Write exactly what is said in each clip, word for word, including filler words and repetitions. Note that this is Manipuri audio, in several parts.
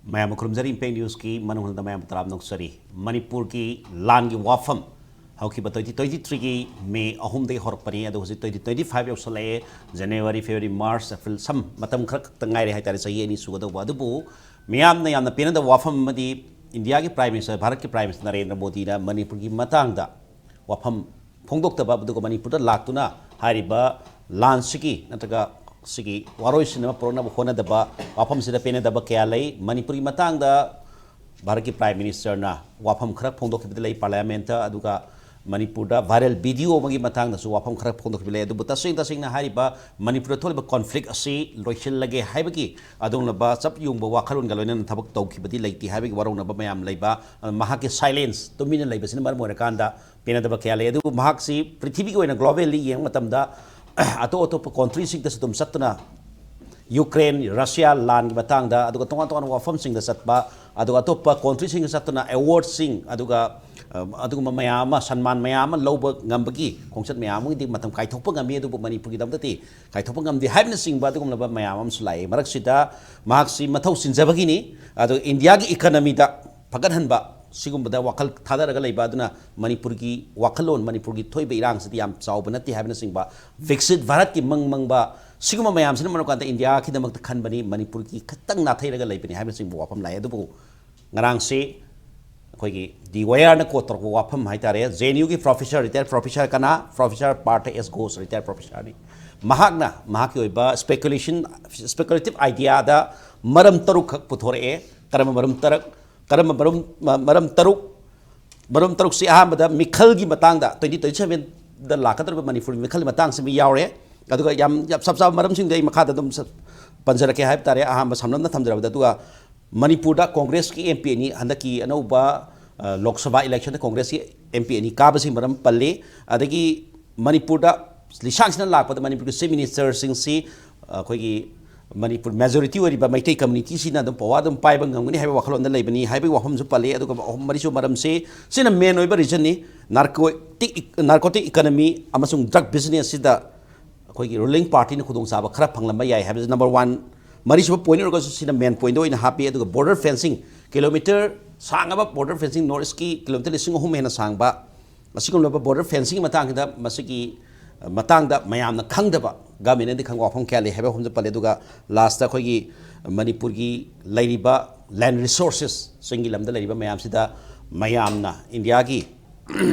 ꯃꯌꯥꯝꯕꯨ ꯈꯨꯔꯨꯝꯖꯔꯤ, ꯏꯝꯄꯦꯛ ꯅ꯭ꯌꯨꯁꯀꯤ ꯃꯅꯨꯡꯗ ꯃꯌꯥꯝꯕꯨ ꯇꯔꯥꯝꯅ ꯑꯣꯛꯆꯔꯤ꯫ ꯃꯅꯤꯄꯨꯔꯒꯤ ꯂꯥꯟꯒꯤ ꯋꯥꯐꯝ ꯍꯧꯈꯤꯕ twenty twenty-threeꯒꯤ May ꯑꯍꯨꯝꯗꯒꯤ ꯍꯧꯔꯛꯄꯅꯤ, ꯑꯗꯣ ꯍꯧꯖꯤꯛ twenty twenty-five ꯌꯧꯁꯜꯂꯛꯑꯦ꯫ January, February, March, April, ꯁꯝ ꯃꯇꯝ ꯈꯔ ꯈꯛꯇ ꯉꯥꯏꯔꯦ ꯍꯥꯏꯇꯥꯔꯦ, ꯆꯍꯤ ꯑꯅꯤ ꯁꯨꯒꯗꯧꯕ꯫ ꯑꯗꯨꯕꯨ ꯃꯤꯌꯥꯝꯅ ꯌꯥꯝꯅ ꯄꯦꯟꯅꯗꯕ ꯋꯥꯐꯝ ꯑꯃꯗꯤ ꯏꯟꯗꯤꯌꯥꯒꯤ Prime Minister, ꯚꯥꯔꯠꯀꯤ Prime Minister ꯅꯔꯦꯟꯗ꯭ꯔ ꯃꯣꯗꯤꯅ ꯃꯅꯤꯄꯨꯔꯒꯤ ꯃꯇꯥꯡꯗ ꯋꯥꯐꯝ ꯐꯣꯡꯗꯣꯛꯇꯕ, ꯑꯗꯨꯒ ꯃꯅꯤꯄꯨꯔꯗ ꯂꯥꯛꯇꯨꯅ ꯍꯥꯏꯔꯤꯕ ꯂꯥꯟꯁꯤꯒꯤ ꯅꯠꯇ꯭ꯔꯒ ꯁꯤꯒꯤ ꯋꯥꯔꯣꯏꯁꯤꯟ ꯑꯃ ꯄꯨꯔꯛꯅꯕ ꯍꯣꯠꯅꯗꯕ, ꯋꯥꯐꯝꯁꯤꯗ ꯄꯦꯟꯅꯗꯕ ꯀꯌꯥ ꯂꯩ꯫ ꯃꯅꯤꯄꯨꯔꯒꯤ ꯃꯇꯥꯡꯗ ꯚꯥꯔꯠꯀꯤ Prime Ministerꯅ ꯋꯥꯐꯝ ꯈꯔ ꯐꯣꯡꯗꯣꯛꯈꯤꯕꯗꯤ ꯂꯩ Parliamentꯇ, ꯑꯗꯨꯒ ꯃꯅꯤꯄꯨꯔꯗ viral video ꯑꯃꯒꯤ ꯃꯇꯥꯡꯗꯁꯨ ꯋꯥꯐꯝ ꯈꯔ ꯐꯣꯡꯗꯣꯛꯈꯤꯕ ꯂꯩ꯫ ꯑꯗꯨꯕꯨ ꯇꯁꯦꯡ ꯇꯁꯦꯡꯅ ꯍꯥꯏꯔꯤꯕ ꯃꯅꯤꯄꯨꯔꯗ ꯊꯣꯛꯂꯤꯕ conflict ꯑꯁꯤ ꯂꯣꯏꯁꯤꯜꯂꯒꯦ ꯍꯥꯏꯕꯒꯤ ꯑꯗꯨꯒꯨꯝꯂꯕ ꯆꯞ ꯌꯨꯡꯕ ꯋꯥꯈꯜꯂꯣꯟꯒ ꯂꯣꯏꯅꯅ ꯊꯕꯛ ꯇꯧꯈꯤꯕꯗꯤ ꯂꯩꯇꯦ ꯍꯥꯏꯕꯒꯤ ꯋꯥꯔꯧꯅꯕ ꯃꯌꯥꯝ ꯂꯩꯕ, ꯃꯍꯥꯛꯀꯤ silence, ꯇꯨꯃꯤꯟꯅ ꯂꯩꯕꯁꯤꯅ ꯃꯔꯝ ꯑꯣꯏꯔꯀꯥꯟꯗ ꯄꯦꯟꯅꯗꯕ ꯀꯌꯥ ꯂꯩ꯫ ꯑꯗꯨꯕꯨ ꯃꯍꯥꯛꯁꯤ ꯄ꯭ꯔꯤꯊꯤꯕꯤꯒꯤ ꯑꯣꯏꯅ globally ꯌꯦꯡꯕ ꯃꯇꯝꯗ ꯑꯇꯣꯞ ꯑꯇꯣꯞꯄ countryꯁꯤꯡꯗꯁꯨ ꯑꯗꯨꯝ ꯆꯠꯇꯨꯅ ꯌꯨꯀ꯭ꯔꯦꯟ, ꯔꯁꯤꯌꯥ ꯂꯥꯟꯒꯤ ꯃꯇꯥꯡꯗ, ꯑꯗꯨꯒ ꯇꯣꯉꯥꯟ ꯇꯣꯉꯥꯟꯕ ꯋꯥꯐꯝꯁꯤꯡꯗ ꯆꯠꯄ, ꯑꯗꯨꯒ ꯑꯇꯣꯞꯄ countryꯁꯤꯡꯗ ꯆꯠꯇꯨꯅ awardꯁꯤꯡ, ꯑꯗꯨꯒ, ꯑ, ꯑꯗꯨꯒꯨꯝꯕ ꯃꯌꯥꯝ ꯑꯃ, ꯁꯟꯃꯥꯟ ꯃꯌꯥꯝ ꯑꯃ ꯂꯧꯕ ꯉꯝꯕꯒꯤ ꯈꯣꯡꯆꯠ ꯃꯌꯥꯝ ꯑꯃꯒꯤꯗꯤ ꯃꯇꯝ ꯀꯥꯏꯊꯣꯛꯄ ꯉꯝꯃꯤ꯫ ꯑꯗꯨꯕꯨ ꯃꯅꯤꯄꯨꯔꯒꯤꯗꯃꯛꯇꯗꯤ ꯀꯥꯏꯊꯣꯛꯄ ꯉꯝꯗꯦ ꯍꯥꯏꯕꯅꯆꯤꯡꯕ ꯑꯗꯨꯒꯨꯝꯂꯕ ꯃꯌꯥꯝ ꯑꯃꯁꯨ ꯂꯥꯛꯏ꯫ ꯃꯔꯛꯁꯤꯗ ꯃꯍꯥꯛꯁꯤ ꯃꯊꯧ ꯆꯤꯟꯖꯕꯒꯤꯅꯤ, ꯑꯗꯨꯒ ꯏꯟꯗꯤꯌꯥꯒꯤ economyꯗ ꯐꯒꯠꯍꯟꯕ, ꯁꯤꯒꯨꯝꯕꯗ ꯋꯥꯈꯜ ꯊꯥꯗꯔꯒ ꯂꯩꯕ ꯑꯗꯨꯅ ꯃꯅꯤꯄꯨꯔꯒꯤ ꯋꯥꯈꯜꯂꯣꯟ, ꯃꯅꯤꯄꯨꯔꯒꯤ ꯊꯣꯛꯏꯕ ꯏꯔꯥꯡꯁꯤꯗꯤ ꯌꯥꯝ ꯆꯥꯎꯕ ꯅꯠꯇꯦ ꯍꯥꯏꯕꯅꯆꯤꯡꯕ, ꯕꯤꯛꯁꯤꯠ ꯚꯥꯔꯠꯀꯤ ꯃꯪ ꯃꯪꯕ, ꯁꯤꯒꯨꯝꯕ ꯃꯌꯥꯝꯁꯤꯅ ꯃꯔꯝ ꯀꯥꯟꯗ ꯏꯟꯗꯤꯌꯥꯒꯤꯗꯃꯛꯇ ꯈꯟꯕꯅꯤ, ꯃꯅꯤꯄꯨꯔꯒꯤ ꯈꯤꯇꯪ ꯅꯥꯊꯩꯔꯒ ꯂꯩꯕꯅꯤ ꯍꯥꯏꯕꯅꯆꯤꯡꯕ ꯋꯥꯐꯝ ꯂꯥꯛꯑꯦ꯫ ꯑꯗꯨꯕꯨ ꯉꯔꯥꯡꯁꯤ ꯑꯩꯈꯣꯏꯒꯤ ꯗꯤ ꯋꯥꯏ ꯑꯥꯔꯅ quote ꯇꯧꯔꯛꯄ ꯋꯥꯐꯝ ꯍꯥꯏꯇꯥꯔꯦ, J N Uꯒꯤ professor, retired professor ꯀꯅꯥ? Professor Partha S Ghosh, retired professorꯅꯤ꯫ ꯃꯍꯥꯛꯅ ꯃꯍꯥꯛꯀꯤ ꯑꯣꯏꯕ speculation, speculative ideaꯗ ꯃꯔꯝ ꯇꯔꯨꯛꯈꯛ ꯄꯨꯊꯣꯔꯛꯑꯦ꯫ ꯀꯔꯝꯕ ꯃꯔꯝ ꯇꯔꯨꯛ? ꯀꯔꯝꯕ ꯃꯔꯝ, ꯃꯔꯝ ꯇꯔꯨꯛ? ꯃꯔꯝ ꯇꯔꯨꯛꯁꯤ ꯑꯍꯥꯟꯕꯗ ꯃꯤꯈꯜꯒꯤ ꯃꯇꯥꯡꯗ, twenty twenty-sevenꯗ ꯂꯥꯛꯀꯗꯧꯔꯤꯕ ꯃꯅꯤꯄꯨꯔꯒꯤ ꯃꯤꯈꯜꯒꯤ ꯃꯇꯥꯡꯁꯤ ꯌꯥꯎꯔꯦ꯫ ꯑꯗꯨꯒ ꯌꯥꯝ, ꯌꯥꯝ ꯆꯞ ꯆꯥꯕ ꯃꯔꯝꯁꯤꯡꯗꯤ ꯑꯩ ꯃꯈꯥꯗ ꯑꯗꯨꯝ ꯁ-, ꯄꯟꯖꯔꯛꯀꯦ ꯍꯥꯏꯕ ꯇꯥꯔꯦ, ꯑꯍꯥꯟꯕ ꯁꯝꯂꯞꯅ ꯊꯝꯖꯔꯕꯗ꯫ ꯑꯗꯨꯒ ꯃꯅꯤꯄꯨꯔꯗ ꯀꯣꯡꯒ꯭ꯔꯦꯁꯀꯤ M P ꯑꯅꯤ, ꯍꯟꯗꯛꯀꯤ ꯑꯅꯧꯕ, ꯑ, ꯂꯣꯛ ꯁꯚꯥ electionꯗ ꯀꯣꯡꯒ꯭ꯔꯦꯁꯀꯤ M P ꯑꯅꯤ ꯀꯥꯕꯁꯤ ꯃꯔꯝ ꯄꯜꯂꯤ꯫ ꯑꯗꯒꯤ ꯃꯅꯤꯄꯨꯔꯗ ꯂꯤꯁꯥꯡꯁꯤꯟꯅ ꯂꯥꯛꯄꯗ ꯃꯅꯤꯄꯨꯔꯒꯤ Chief Ministerꯁꯤꯡꯁꯤ, ꯑ, ꯑꯩꯈꯣꯏꯒꯤ ꯃꯅꯤꯄꯨꯔ majority ꯑꯣꯏꯔꯤꯕ ꯃꯩꯇꯩ communityꯁꯤꯅ ꯑꯗꯨꯝ power ꯑꯗꯨꯝ ꯄꯥꯏꯕ ꯉꯝꯒꯅꯤ ꯍꯥꯏꯕꯒꯤ ꯋꯥꯈꯜꯂꯣꯟꯗ ꯂꯩꯕꯅꯤ ꯍꯥꯏꯕꯒꯤ ꯋꯥꯐꯝꯁꯨ ꯄꯜꯂꯤ꯫ ꯑꯗꯨꯒ ꯑꯍꯨꯝ, ꯃꯔꯤꯁꯨꯕ ꯃꯔꯝꯁꯤ, ꯁꯤꯅ main ꯑꯣꯏꯕ reasonꯅꯤ, narcotic, narcotic economy ꯑꯃꯁꯨꯡ drug businessꯁꯤꯗ ꯑꯩꯈꯣꯏꯒꯤ ruling partyꯅ ꯈꯨꯗꯣꯡꯆꯥꯕ ꯈꯔ ꯐꯪꯂꯝꯕ ꯌꯥꯏ ꯍꯥꯏꯕꯁꯤ number one ꯃꯔꯤꯁꯨꯕ ꯄꯣꯏꯟ ꯑꯣꯏꯔꯒꯁꯨ ꯁꯤꯅ ꯃꯦꯟ ꯄꯣꯏꯟꯗ ꯑꯣꯏꯅ ꯍꯥꯞꯄꯤ꯫ ꯑꯗꯨꯒ ꯕꯣꯔꯗꯔ ꯐꯦꯟꯁꯤꯡ, ꯀꯤꯂꯣꯃꯤꯇꯔ ꯁꯥꯡꯉꯕ ꯕꯣꯔꯗꯔ ꯐꯦꯟꯁꯤꯡ, ꯅꯣꯔꯠ ꯏꯁꯀꯤ ꯀꯤꯂꯣꯃꯤꯇꯔ ꯂꯤꯁꯤꯡ ꯑꯍꯨꯝ ꯍꯦꯟꯅ ꯁꯥꯡꯕ ꯑꯁꯤꯒꯨꯝꯂꯕ ꯕꯣꯔꯗꯔ ꯐꯦꯟꯁꯤꯡꯒꯤ ꯃꯇꯥꯡꯁꯤꯗ, ꯃꯁꯤꯒꯤ ꯃꯇꯥꯡꯗ ꯃꯌꯥꯝꯅ ꯈꯪꯗꯕ, ꯒꯃꯦꯟꯅꯗꯤ ꯈꯪꯕ ꯋꯥꯐꯝ ꯀꯌꯥ ꯂꯩ ꯍꯥꯏꯕ ꯋꯥꯐꯝꯁꯦ ꯄꯜꯂꯦ꯫ ꯑꯗꯨꯒ ꯂꯥꯁꯇ ꯑꯩꯈꯣꯏꯒꯤ ꯃꯅꯤꯄꯨꯔꯒꯤ ꯂꯩꯔꯤꯕ ꯂꯦꯟ ꯔꯤꯁꯣꯔꯁꯦꯁ, ꯆꯤꯡꯒꯤ ꯂꯝꯗ ꯂꯩꯔꯤꯕ ꯃꯌꯥꯝꯁꯤꯗ ꯃꯌꯥꯝꯅ ꯏꯟꯗꯤꯌꯥꯒꯤ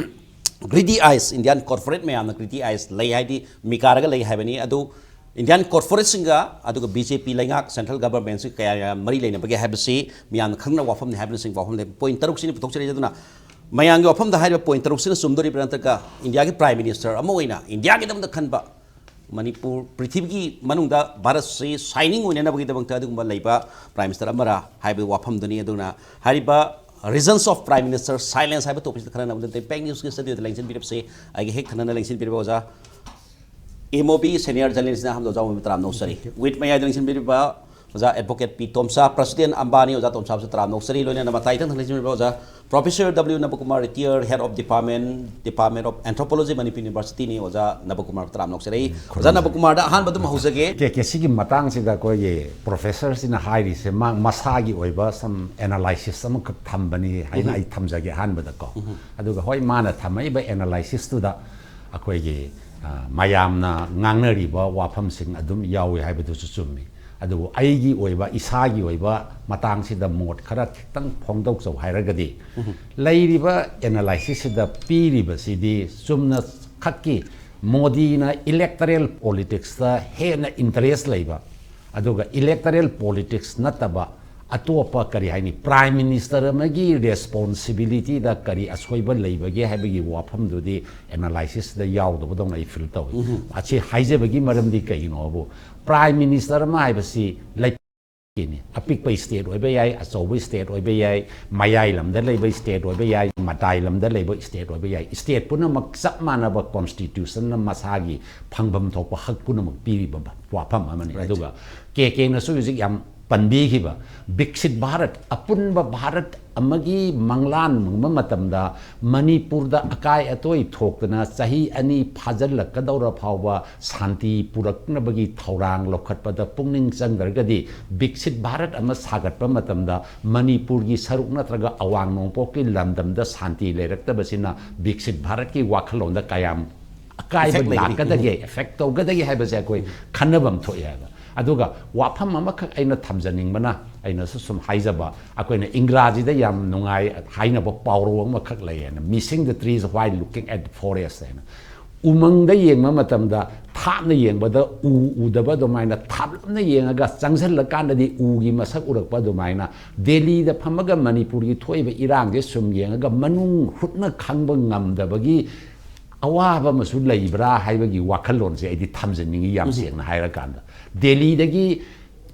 ꯒ꯭ꯔꯤꯗꯤ ꯑꯥꯏꯁ, ꯏꯟꯗꯤꯌꯥꯟ ꯀꯣꯔꯄꯣꯔꯦꯠ ꯃꯌꯥꯝꯅ ꯒ꯭ꯔꯤꯗꯤ ꯑꯥꯏꯁ ꯂꯩ ꯍꯥꯏꯗꯤ ꯃꯤꯀꯥꯔꯒ ꯂꯩ ꯍꯥꯏꯕꯅꯤ꯫ ꯑꯗꯨ ꯏꯟꯗꯤꯌꯥꯟ ꯀꯣꯔꯄꯣꯔꯦꯠꯁꯤꯡꯒ ꯑꯗꯨꯒ ꯕꯤ ꯖꯦ ꯄꯤ ꯂꯩꯉꯥꯛ, ꯁꯦꯟꯇ꯭ꯔꯦꯜ ꯒꯕꯔꯟꯃꯦꯟꯁꯤ ꯀꯌꯥ ꯃꯔꯤ ꯂꯩꯅꯕꯒꯦ ꯍꯥꯏꯕꯁꯤ ꯃꯤꯌꯥꯝꯅ ꯈꯪꯅ ꯋꯥꯐꯝꯅꯤ ꯍꯥꯏꯕꯅꯆꯤꯡꯕ ꯋꯥꯐꯝ ꯂꯩ꯫ ꯄꯣꯏꯟ ꯇꯔꯨꯛꯁꯤꯅ ꯄꯨꯊꯣꯛꯆꯔꯛꯏ꯫ ꯑꯗꯨꯅ ꯃꯌꯥꯝꯒꯤ ꯋꯥꯐꯝꯗ ꯍꯥꯏꯔꯤꯕ ꯄꯣꯏꯟ ꯇꯔꯨꯛꯁꯤꯅ ꯆꯨꯝꯗꯣꯔꯤꯕ꯭ꯔꯥ, ꯅꯠꯇ꯭ꯔꯒ ꯏꯟꯗꯤꯌꯥꯒꯤ ꯄ꯭ꯔꯥꯏꯝ ꯃꯤꯅꯤꯁꯇꯔ ꯑꯃ ꯑꯣꯏꯅ ꯏꯟꯗꯤꯌꯥꯒꯤꯗꯃꯛꯇ ꯈꯟꯕ, ꯃꯅꯤꯄꯨꯔ ꯄ꯭ꯔꯤꯊꯤꯕꯤꯒꯤ ꯃꯅꯨꯡꯗ ꯚꯥꯔꯠꯁꯤ ꯁꯥꯏꯅꯤꯡ ꯑꯣꯏꯅꯅꯕꯒꯤꯗꯃꯛꯇ ꯑꯗꯨꯒꯨꯝꯕ ꯂꯩꯕ ꯄ꯭ꯔꯥꯏꯝ ꯃꯤꯅꯤꯁꯇꯔ ꯑꯃꯔꯥ ꯍꯥꯏꯕ ꯋꯥꯐꯝꯗꯨꯅꯤ꯫ ꯑꯗꯨꯅ ꯍꯥꯏꯔꯤꯕ Reasons of Prime Minister Silence ꯍꯥꯏꯕ ꯇꯣꯄꯤꯛꯁꯤꯗ ꯈꯟꯅꯅꯕ ꯅꯠꯇꯦ, ꯄꯦꯛ ꯅ꯭ꯌꯨꯁꯀꯤ ꯁ꯭ꯇꯨꯗꯤꯑꯣꯗ ꯂꯦꯡꯁꯤꯟꯕꯤꯔꯕꯁꯦ ꯑꯩꯒꯤ ꯍꯦꯛ ꯊꯪꯅꯅ ꯂꯦꯡꯁꯤꯟꯕꯤꯔꯕ ꯑꯣꯖꯥ ꯑꯦꯝ ꯑꯣ ꯕꯤ ꯁꯦꯅꯤꯌꯔ ꯖꯔꯅꯦꯂꯤꯁꯅ ꯑꯍꯥꯟꯕꯗ ꯑꯣꯖꯥ ꯑꯣꯏꯕ ꯇꯔꯥꯝꯅ ꯑꯣꯛꯆꯔꯤ꯫ ꯋꯤꯠ ꯃꯌꯥꯏꯗ ꯂꯦꯡꯁꯤꯟꯕꯤꯔꯤꯕ ꯑꯣꯖꯥ ꯑꯦꯗꯚꯣꯀꯦꯠ ꯄꯤ ꯇꯣꯝꯆꯥ, ꯄ꯭ꯔꯁꯤꯗꯦꯟ ꯑꯝꯕꯥꯅꯤ ꯑꯣꯖꯥ ꯇꯣꯝꯆꯥꯁꯨ ꯇꯔꯥꯝꯅ ꯑꯣꯛꯆꯔꯤ꯫ ꯂꯣꯏꯅꯅ ꯃꯇꯥꯏ ꯏꯊꯪ ꯊꯪꯅ ꯂꯦꯡꯁꯤꯟꯕꯤꯔꯤꯕ ꯑꯣꯖꯥ professor W Nabakumar, retired head of department, department of anthropology, Manipur ꯌꯨꯅꯤꯚꯔꯁꯤꯇꯤꯅꯤ꯫ ꯑꯣꯖꯥ ꯅꯕꯀꯨꯃꯥꯔ ꯇꯔꯥꯝꯅ ꯑꯣꯛꯆꯔꯤ꯫ ꯑꯣꯖꯥ ꯈꯨꯔꯨꯝꯖꯔꯤ꯫ ꯅꯕꯀꯨꯃꯥꯔꯗ ꯑꯍꯥꯟꯕ ꯑꯗꯨꯝ ꯍꯧꯖꯒꯦ꯫ ꯀꯦ ꯀꯦ ꯁꯤꯒꯤ ꯃꯇꯥꯡꯁꯤꯗ ꯑꯩꯈꯣꯏꯒꯤ ꯄ꯭ꯔꯣꯐꯦꯁꯔꯁꯤꯅ ꯍꯥꯏꯔꯤꯁꯦ ꯃꯥ ꯃꯁꯥꯒꯤ ꯑꯣꯏꯕ ꯁꯝ ꯑꯦꯅꯥꯂꯥꯏꯁꯤꯁ ꯑꯃꯈꯛ ꯊꯝꯕꯅꯤ ꯍꯥꯏꯅ ꯑꯩ ꯊꯝꯖꯒꯦ ꯑꯍꯥꯟꯕꯗꯀꯣ꯫ ꯑꯗꯨꯒ ꯍꯣꯏ, ꯃꯥꯅ ꯊꯝꯃꯛꯏꯕ ꯑꯦꯅꯥꯂꯥꯏꯁꯤꯁꯇꯨꯗ ꯑꯩꯈꯣꯏꯒꯤ, ꯑ, ꯃꯌꯥꯝꯅ ꯉꯥꯡꯅꯔꯤꯕ ꯋꯥꯐꯝꯁꯤꯡ ꯑꯗꯨꯝ ꯌꯥꯎꯏ ꯍꯥꯏꯕꯗꯨꯁꯨ ꯆꯨꯝꯃꯤ꯫ ꯑꯗꯨꯕꯨ ꯑꯩꯒꯤ ꯑꯣꯏꯕ, ꯏꯁꯥꯒꯤ ꯑꯣꯏꯕ ꯃꯇꯥꯡꯁꯤꯗ ꯃꯣꯠ ꯈꯔ ꯈꯤꯇꯪ ꯐꯣꯡꯗꯣꯛꯆꯧ ꯍꯥꯏꯔꯒꯗꯤ, ꯂꯩꯔꯤꯕ ꯑꯦꯅꯥꯂꯥꯏꯁꯤꯁꯁꯤꯗ ꯄꯤꯔꯤꯕꯁꯤꯗꯤ ꯆꯨꯝꯅ ꯈꯛꯀꯤ ꯃꯣꯗꯤꯅ ꯏꯂꯦꯛꯇꯔꯦꯜ ꯄꯣꯂꯤꯇꯤꯛꯁꯇ ꯍꯦꯟꯅ ꯏꯟꯇꯔꯦꯁ ꯂꯩꯕ, ꯑꯗꯨꯒ ꯏꯂꯦꯛꯇꯔꯦꯜ ꯄꯣꯂꯤꯇꯤꯛꯁ ꯅꯠꯇꯕ ꯑꯇꯣꯞꯄ, ꯀꯔꯤ ꯍꯥꯏꯅꯤ, ꯄ꯭ꯔꯥꯏꯝ ꯃꯤꯅꯤꯁꯇꯔ ꯑꯃꯒꯤ ꯔꯦꯁꯄꯣꯟꯁꯤꯕꯤꯂꯤꯇꯤꯗ ꯀꯔꯤ ꯑꯁꯣꯏꯕ ꯂꯩꯕꯒꯦ ꯍꯥꯏꯕꯒꯤ ꯋꯥꯐꯝꯗꯨꯗꯤ ꯑꯦꯅꯥꯂꯥꯏꯁꯤꯁꯇ ꯌꯥꯎꯗꯕꯗꯧꯅ ꯑꯩ ꯐꯤꯜ ꯇꯧꯏ꯫ ꯑꯁꯤ ꯍꯥꯏꯖꯕꯒꯤ ꯃꯔꯝꯗꯤ ꯀꯩꯒꯤꯅꯣꯕꯨ, ꯄ꯭ꯔꯥꯏꯝ ꯃꯤꯅꯤꯁꯇꯔ ꯑꯃ ꯍꯥꯏꯕꯁꯤ ꯂꯩ-, ꯅꯤ꯫ ꯑꯄꯤꯛꯄ ꯁ꯭ꯇꯦꯠ ꯑꯣꯏꯕ ꯌꯥꯏ, ꯑꯆꯧꯕ ꯁ꯭ꯇꯦꯠ ꯑꯣꯏꯕ ꯌꯥꯏ, ꯃꯌꯥꯏ ꯂꯝꯗ ꯂꯩꯕ ꯁ꯭ꯇꯦꯠ ꯑꯣꯏꯕ ꯌꯥꯏ, ꯃꯇꯥꯏ ꯂꯝꯗ ꯂꯩꯕ ꯁ꯭ꯇꯦꯠ ꯑꯣꯏꯕ ꯌꯥꯏ꯫ ꯁ꯭ꯇꯦꯠ ꯄꯨꯝꯅꯃꯛ ꯆꯞ ꯃꯥꯟꯅꯕ ꯀꯣꯟꯁꯇꯤꯇ꯭ꯌꯨꯁꯟꯅ ꯃꯁꯥꯒꯤ ꯐꯪꯐꯝ ꯊꯣꯛꯄ ꯍꯛ ꯄꯨꯝꯅꯃꯛ ꯄꯤꯔꯤꯕ ꯋꯥꯐꯝ ꯑꯃꯅꯤ꯫ Right. ꯑꯗꯨꯒ ꯀꯦ ꯀꯦꯅꯁꯨ ꯍꯧꯖꯤꯛ ꯌꯥꯝ ꯄꯟꯕꯤꯈꯤꯕ ꯕꯤꯛꯁꯤꯠ ꯚꯥꯔꯠ, ꯑꯄꯨꯟꯕ ꯚꯥꯔꯠ ꯑꯃꯒꯤ ꯃꯪꯂꯥꯟ ꯃꯪꯕ ꯃꯇꯝꯗ ꯃꯅꯤꯄꯨꯔꯗ ꯑꯀꯥꯏ ꯑꯇꯣꯏ ꯊꯣꯛꯇꯅ ꯆꯍꯤ ꯑꯅꯤ ꯐꯥꯖꯤꯜꯂꯛꯀꯗꯧꯔ ꯐꯥꯎꯕ ꯁꯥꯟꯇꯤ ꯄꯨꯔꯛꯅꯕꯒꯤ ꯊꯧꯔꯥꯡ ꯂꯧꯈꯠꯄꯗ ꯄꯨꯛꯅꯤꯡ ꯆꯪꯗ꯭ꯔꯒꯗꯤ ꯕꯤꯛꯁꯤꯠ ꯚꯥꯔꯠ ꯑꯃ ꯁꯥꯒꯠꯄ ꯃꯇꯝꯗ ꯃꯅꯤꯄꯨꯔꯒꯤ ꯁꯔꯨꯛ ꯅꯠꯇ꯭ꯔꯒ ꯑꯋꯥꯡ ꯅꯣꯡꯄꯣꯛꯀꯤ ꯂꯝꯗꯝꯗ ꯁꯥꯟꯇꯤ ꯂꯩꯔꯛꯇꯕꯁꯤꯅ ꯕꯤꯛꯁꯤꯠ ꯚꯥꯔꯠꯀꯤ ꯋꯥꯈꯜꯂꯣꯟꯗ ꯀꯌꯥꯝ ꯑꯀꯥꯏꯕ ꯂꯥꯛꯀꯗꯒꯦ, effect ꯇꯧꯒꯗꯒꯦ ꯍꯥꯏꯕꯁꯦ ꯑꯩꯈꯣꯏ ꯈꯟꯅꯐꯝ ꯊꯣꯛꯑꯦ ꯍꯥꯏꯕ꯫ ꯑꯗꯨꯒ ꯋꯥꯐꯝ ꯑꯃꯈꯛ ꯑꯩꯅ ꯊꯝꯖꯅꯤꯡꯕꯅ, ꯑꯩꯅꯁꯨ ꯁꯨꯝ ꯍꯥꯏꯖꯕ, ꯑꯩꯈꯣꯏꯅ ꯏꯪꯒ꯭ꯔꯥꯖꯤꯗ ꯌꯥꯝ ꯅꯨꯡꯉꯥꯏ ꯍꯥꯏꯅꯕ ꯄꯥꯎꯔꯧ ꯑꯃꯈꯛ ꯂꯩꯌꯦꯅ, "Missing the trees while looking at the forest" ꯍꯥꯏꯅ꯫ ꯎꯃꯪꯗ ꯌꯦꯡꯕ ꯃꯇꯝꯗ ꯊꯥꯞꯅ ꯌꯦꯡꯕꯗ ꯎ ꯎꯗꯕ ꯑꯗꯨꯃꯥꯏꯅ, ꯊꯥꯞꯂꯞꯅ ꯌꯦꯡꯉꯒ ꯆꯪꯁꯤꯜꯂꯀꯥꯟꯗꯗꯤ ꯎꯒꯤ ꯃꯁꯛ ꯎꯔꯛꯄ ꯑꯗꯨꯃꯥꯏꯅ, ꯗꯦꯜꯂꯤꯗ ꯐꯝꯃꯒ ꯃꯅꯤꯄꯨꯔꯒꯤ ꯊꯣꯛꯏꯕ ꯏꯔꯥꯡꯁꯦ ꯁꯨꯝ ꯌꯦꯡꯉꯒ ꯃꯅꯨꯡ ꯍꯨꯠꯅ ꯈꯪꯕ ꯉꯝꯗꯕꯒꯤ ꯑꯋꯥꯕ ꯑꯃꯁꯨ ꯂꯩꯕ꯭ꯔꯥ ꯍꯥꯏꯕꯒꯤ ꯋꯥꯈꯜꯂꯣꯟꯁꯦ ꯑꯩꯗꯤ ꯊꯝꯖꯅꯤꯡꯉꯤ, ꯌꯥꯝ ꯁꯦꯡꯅ ꯍꯥꯏꯔꯀꯥꯟꯗ꯫ ꯗꯦꯜꯂꯤꯗꯒꯤ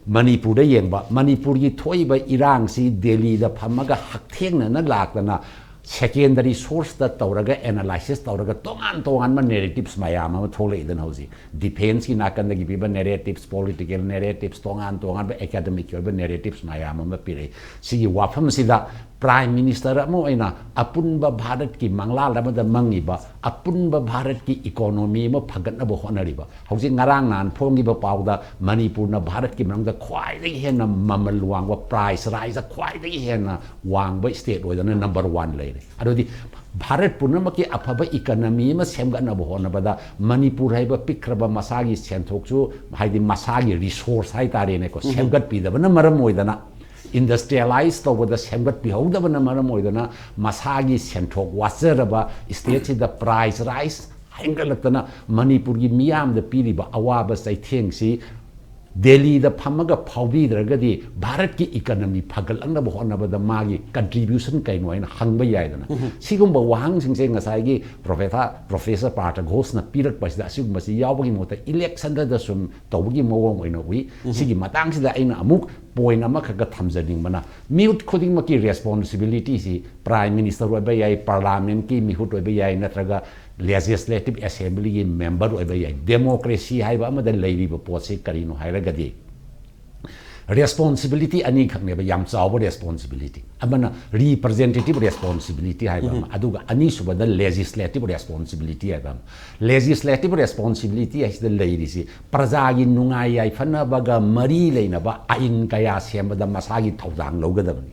ꯃꯅꯤꯄꯨꯔꯗ ꯌꯦꯡꯕ, ꯃꯅꯤꯄꯨꯔꯒꯤ ꯊꯣꯛꯏꯕ ꯏꯔꯥꯡꯁꯤ ꯗꯦꯜꯂꯤꯗ ꯐꯝꯃꯒ ꯍꯛꯊꯦꯡꯅꯅ ꯂꯥꯛꯇꯅ secondary sourceꯇ ꯇꯧꯔꯒ analysis ꯇꯧꯔꯒ ꯇꯣꯉꯥꯟ ꯇꯣꯉꯥꯟꯕ narratives ꯃꯌꯥꯝ ꯑꯃ ꯊꯣꯛꯂꯛꯏꯗꯅ ꯍꯧꯖꯤꯛ꯫ Defenceꯀꯤ ꯅꯥꯀꯟꯗꯒꯤ ꯄꯤꯕ narratives, political narratives, ꯇꯣꯉꯥꯟ ꯇꯣꯉꯥꯟꯕ academicꯀꯤ ꯑꯣꯏꯕ narratives ꯃꯌꯥꯝ ꯑꯃ ꯄꯤꯔꯛꯏ꯫ ꯁꯤꯒꯤ ꯋꯥꯐꯝꯁꯤꯗ Prime Minister ꯑꯃ ꯑꯣꯏꯅ ꯑꯄꯨꯟꯕ ꯚꯥꯔꯠꯀꯤ ꯃꯪꯂꯥꯟ ꯑꯃꯗ ꯃꯪꯉꯤꯕ, ꯑꯄꯨꯟꯕ ꯚꯥꯔꯠꯀꯤ economy ꯑꯃ ꯐꯒꯠꯅꯕ ꯍꯣꯠꯅꯔꯤꯕ, ꯍꯧꯖꯤꯛ ꯉꯔꯥꯡ ꯅꯍꯥꯟ ꯐꯣꯡꯈꯤꯕ ꯄꯥꯎꯗ ꯃꯅꯤꯄꯨꯔꯅ ꯚꯥꯔꯠꯀꯤ ꯃꯅꯨꯡꯗ ꯈ꯭ꯋꯥꯏꯗꯒꯤ ꯍꯦꯟꯅ ꯃꯃꯜ ꯋꯥꯡꯕ, price riseꯇ ꯈ꯭ꯋꯥꯏꯗꯒꯤ ꯍꯦꯟꯅ ꯋꯥꯡꯕ state ꯑꯣꯏꯗꯅ number one ꯂꯩꯔꯦ꯫ ꯑꯗꯨꯗꯤ ꯚꯥꯔꯠ ꯄꯨꯝꯅꯃꯛꯀꯤ ꯑꯐꯕ economy ꯑꯃ ꯁꯦꯝꯒꯠꯅꯕ ꯍꯣꯠꯅꯕꯗ ꯃꯅꯤꯄꯨꯔ ꯍꯥꯏꯕ ꯄꯤꯛꯈ꯭ꯔꯕ ꯃꯁꯥꯒꯤ ꯁꯦꯟꯊꯣꯛꯁꯨ, ꯍꯥꯏꯗꯤ ꯃꯁꯥꯒꯤ resource ꯍꯥꯏꯇꯥꯔꯦꯅꯦꯀꯣ, ꯁꯦꯝꯒꯠꯄꯤꯗꯕꯅ ꯃꯔꯝ ꯑꯣꯏꯗꯅ, industrialize ꯇꯧꯕꯗ ꯁꯦꯝꯒꯠꯄꯤꯍꯧꯗꯕꯅ ꯃꯔꯝ ꯑꯣꯏꯗꯅ ꯃꯁꯥꯒꯤ ꯁꯦꯟꯊꯣꯛ ꯋꯥꯠꯆꯔꯕ stateꯁꯤꯗ price rise ꯍꯦꯟꯒꯠꯂꯛꯇꯅ ꯃꯅꯤꯄꯨꯔꯒꯤ ꯃꯤꯌꯥꯝꯗ ꯄꯤꯔꯤꯕ ꯑꯋꯥꯕ ꯆꯩꯊꯦꯡꯁꯤ ꯗꯦꯜꯂꯤꯗ ꯐꯝꯃꯒ ꯐꯥꯎꯕꯤꯗ꯭ꯔꯒꯗꯤ ꯚꯥꯔꯠꯀꯤ economy ꯐꯒꯠꯂꯛꯅꯕ ꯍꯣꯠꯅꯕꯗ ꯃꯥꯒꯤ contribution ꯀꯩꯅꯣ ꯍꯥꯏꯅ ꯍꯪꯕ ꯌꯥꯏꯗꯅ꯫ ꯁꯤꯒꯨꯝꯕ ꯋꯥꯍꯪꯁꯤꯡꯁꯦ ꯉꯁꯥꯏꯒꯤ Professor, Professor Partha Ghosꯅ ꯄꯤꯔꯛꯄꯁꯤꯗ ꯑꯁꯤꯒꯨꯝꯕꯁꯤ ꯌꯥꯎꯕꯒꯤ ꯃꯍꯨꯠꯇ election ꯗ ꯁꯨꯝ ꯇꯧꯕꯒꯤ ꯃꯑꯣꯡ ꯑꯣꯏꯅ ꯎꯏ꯫ ꯁꯤꯒꯤ ꯃꯇꯥꯡꯁꯤꯗ ꯑꯩꯅ ꯑꯃꯨꯛ point ꯑꯃꯈꯛꯀ ꯊꯝꯖꯅꯤꯡꯕꯅ, ꯃꯤꯍꯨꯠ ꯈꯨꯗꯤꯡꯃꯛꯀꯤ responsibilityꯁꯤ Prime Minister ꯑꯣꯏꯕ ꯌꯥꯏ, Parliamentꯀꯤ ꯃꯤꯍꯨꯠ ꯑꯣꯏꯕ ꯌꯥꯏ, ꯅꯠꯇ꯭ꯔꯒ Legislative Assemblyꯒꯤ member ꯑꯣꯏꯕ ꯌꯥꯏ꯫ Democracy ꯍꯥꯏꯕ ꯑꯃꯗ ꯂꯩꯔꯤꯕ ꯄꯣꯠꯁꯤ ꯀꯔꯤꯅꯣ ꯍꯥꯏꯔꯒꯗꯤ, ꯔꯦꯁꯄꯣꯟꯁꯤꯕꯤꯂꯤꯇꯤ ꯑꯅꯤꯈꯛꯅꯦꯕ, ꯌꯥꯝ ꯆꯥꯎꯕ ꯔꯦꯁꯄꯣꯟꯁꯤꯕꯤꯂꯤꯇꯤ꯫ ꯑꯃꯅ ꯔꯤꯄ꯭ꯔꯖꯦꯟꯇꯦꯇꯤꯚ ꯔꯦꯁꯄꯣꯟꯁꯤꯕꯤꯂꯤꯇꯤ ꯍꯥꯏꯕ ꯑꯃ, ꯑꯗꯨꯒ ꯑꯅꯤꯁꯨꯕꯗ ꯂꯦꯖꯤꯁꯂꯦꯇꯤꯚ ꯔꯦꯁꯄꯣꯟꯁꯤꯕꯤꯂꯤꯇꯤ ꯍꯥꯏꯕ ꯑꯃ꯫ ꯂꯦꯖꯤꯁꯂꯦꯇꯤꯚ ꯔꯦꯁꯄꯣꯟꯁꯤꯕꯤꯂꯤꯇꯤ ꯍꯥꯏꯁꯤꯗ ꯂꯩꯔꯤꯁꯤ ꯄ꯭ꯔꯖꯥꯒꯤ ꯅꯨꯡꯉꯥꯏ ꯌꯥꯏꯐꯅꯕꯒ ꯃꯔꯤ ꯂꯩꯅꯕ ꯑꯥꯏꯟ ꯀꯌꯥ ꯁꯦꯝꯕꯗ ꯃꯁꯥꯒꯤ ꯊꯧꯗꯥꯡ ꯂꯧꯒꯗꯕꯅꯤ꯫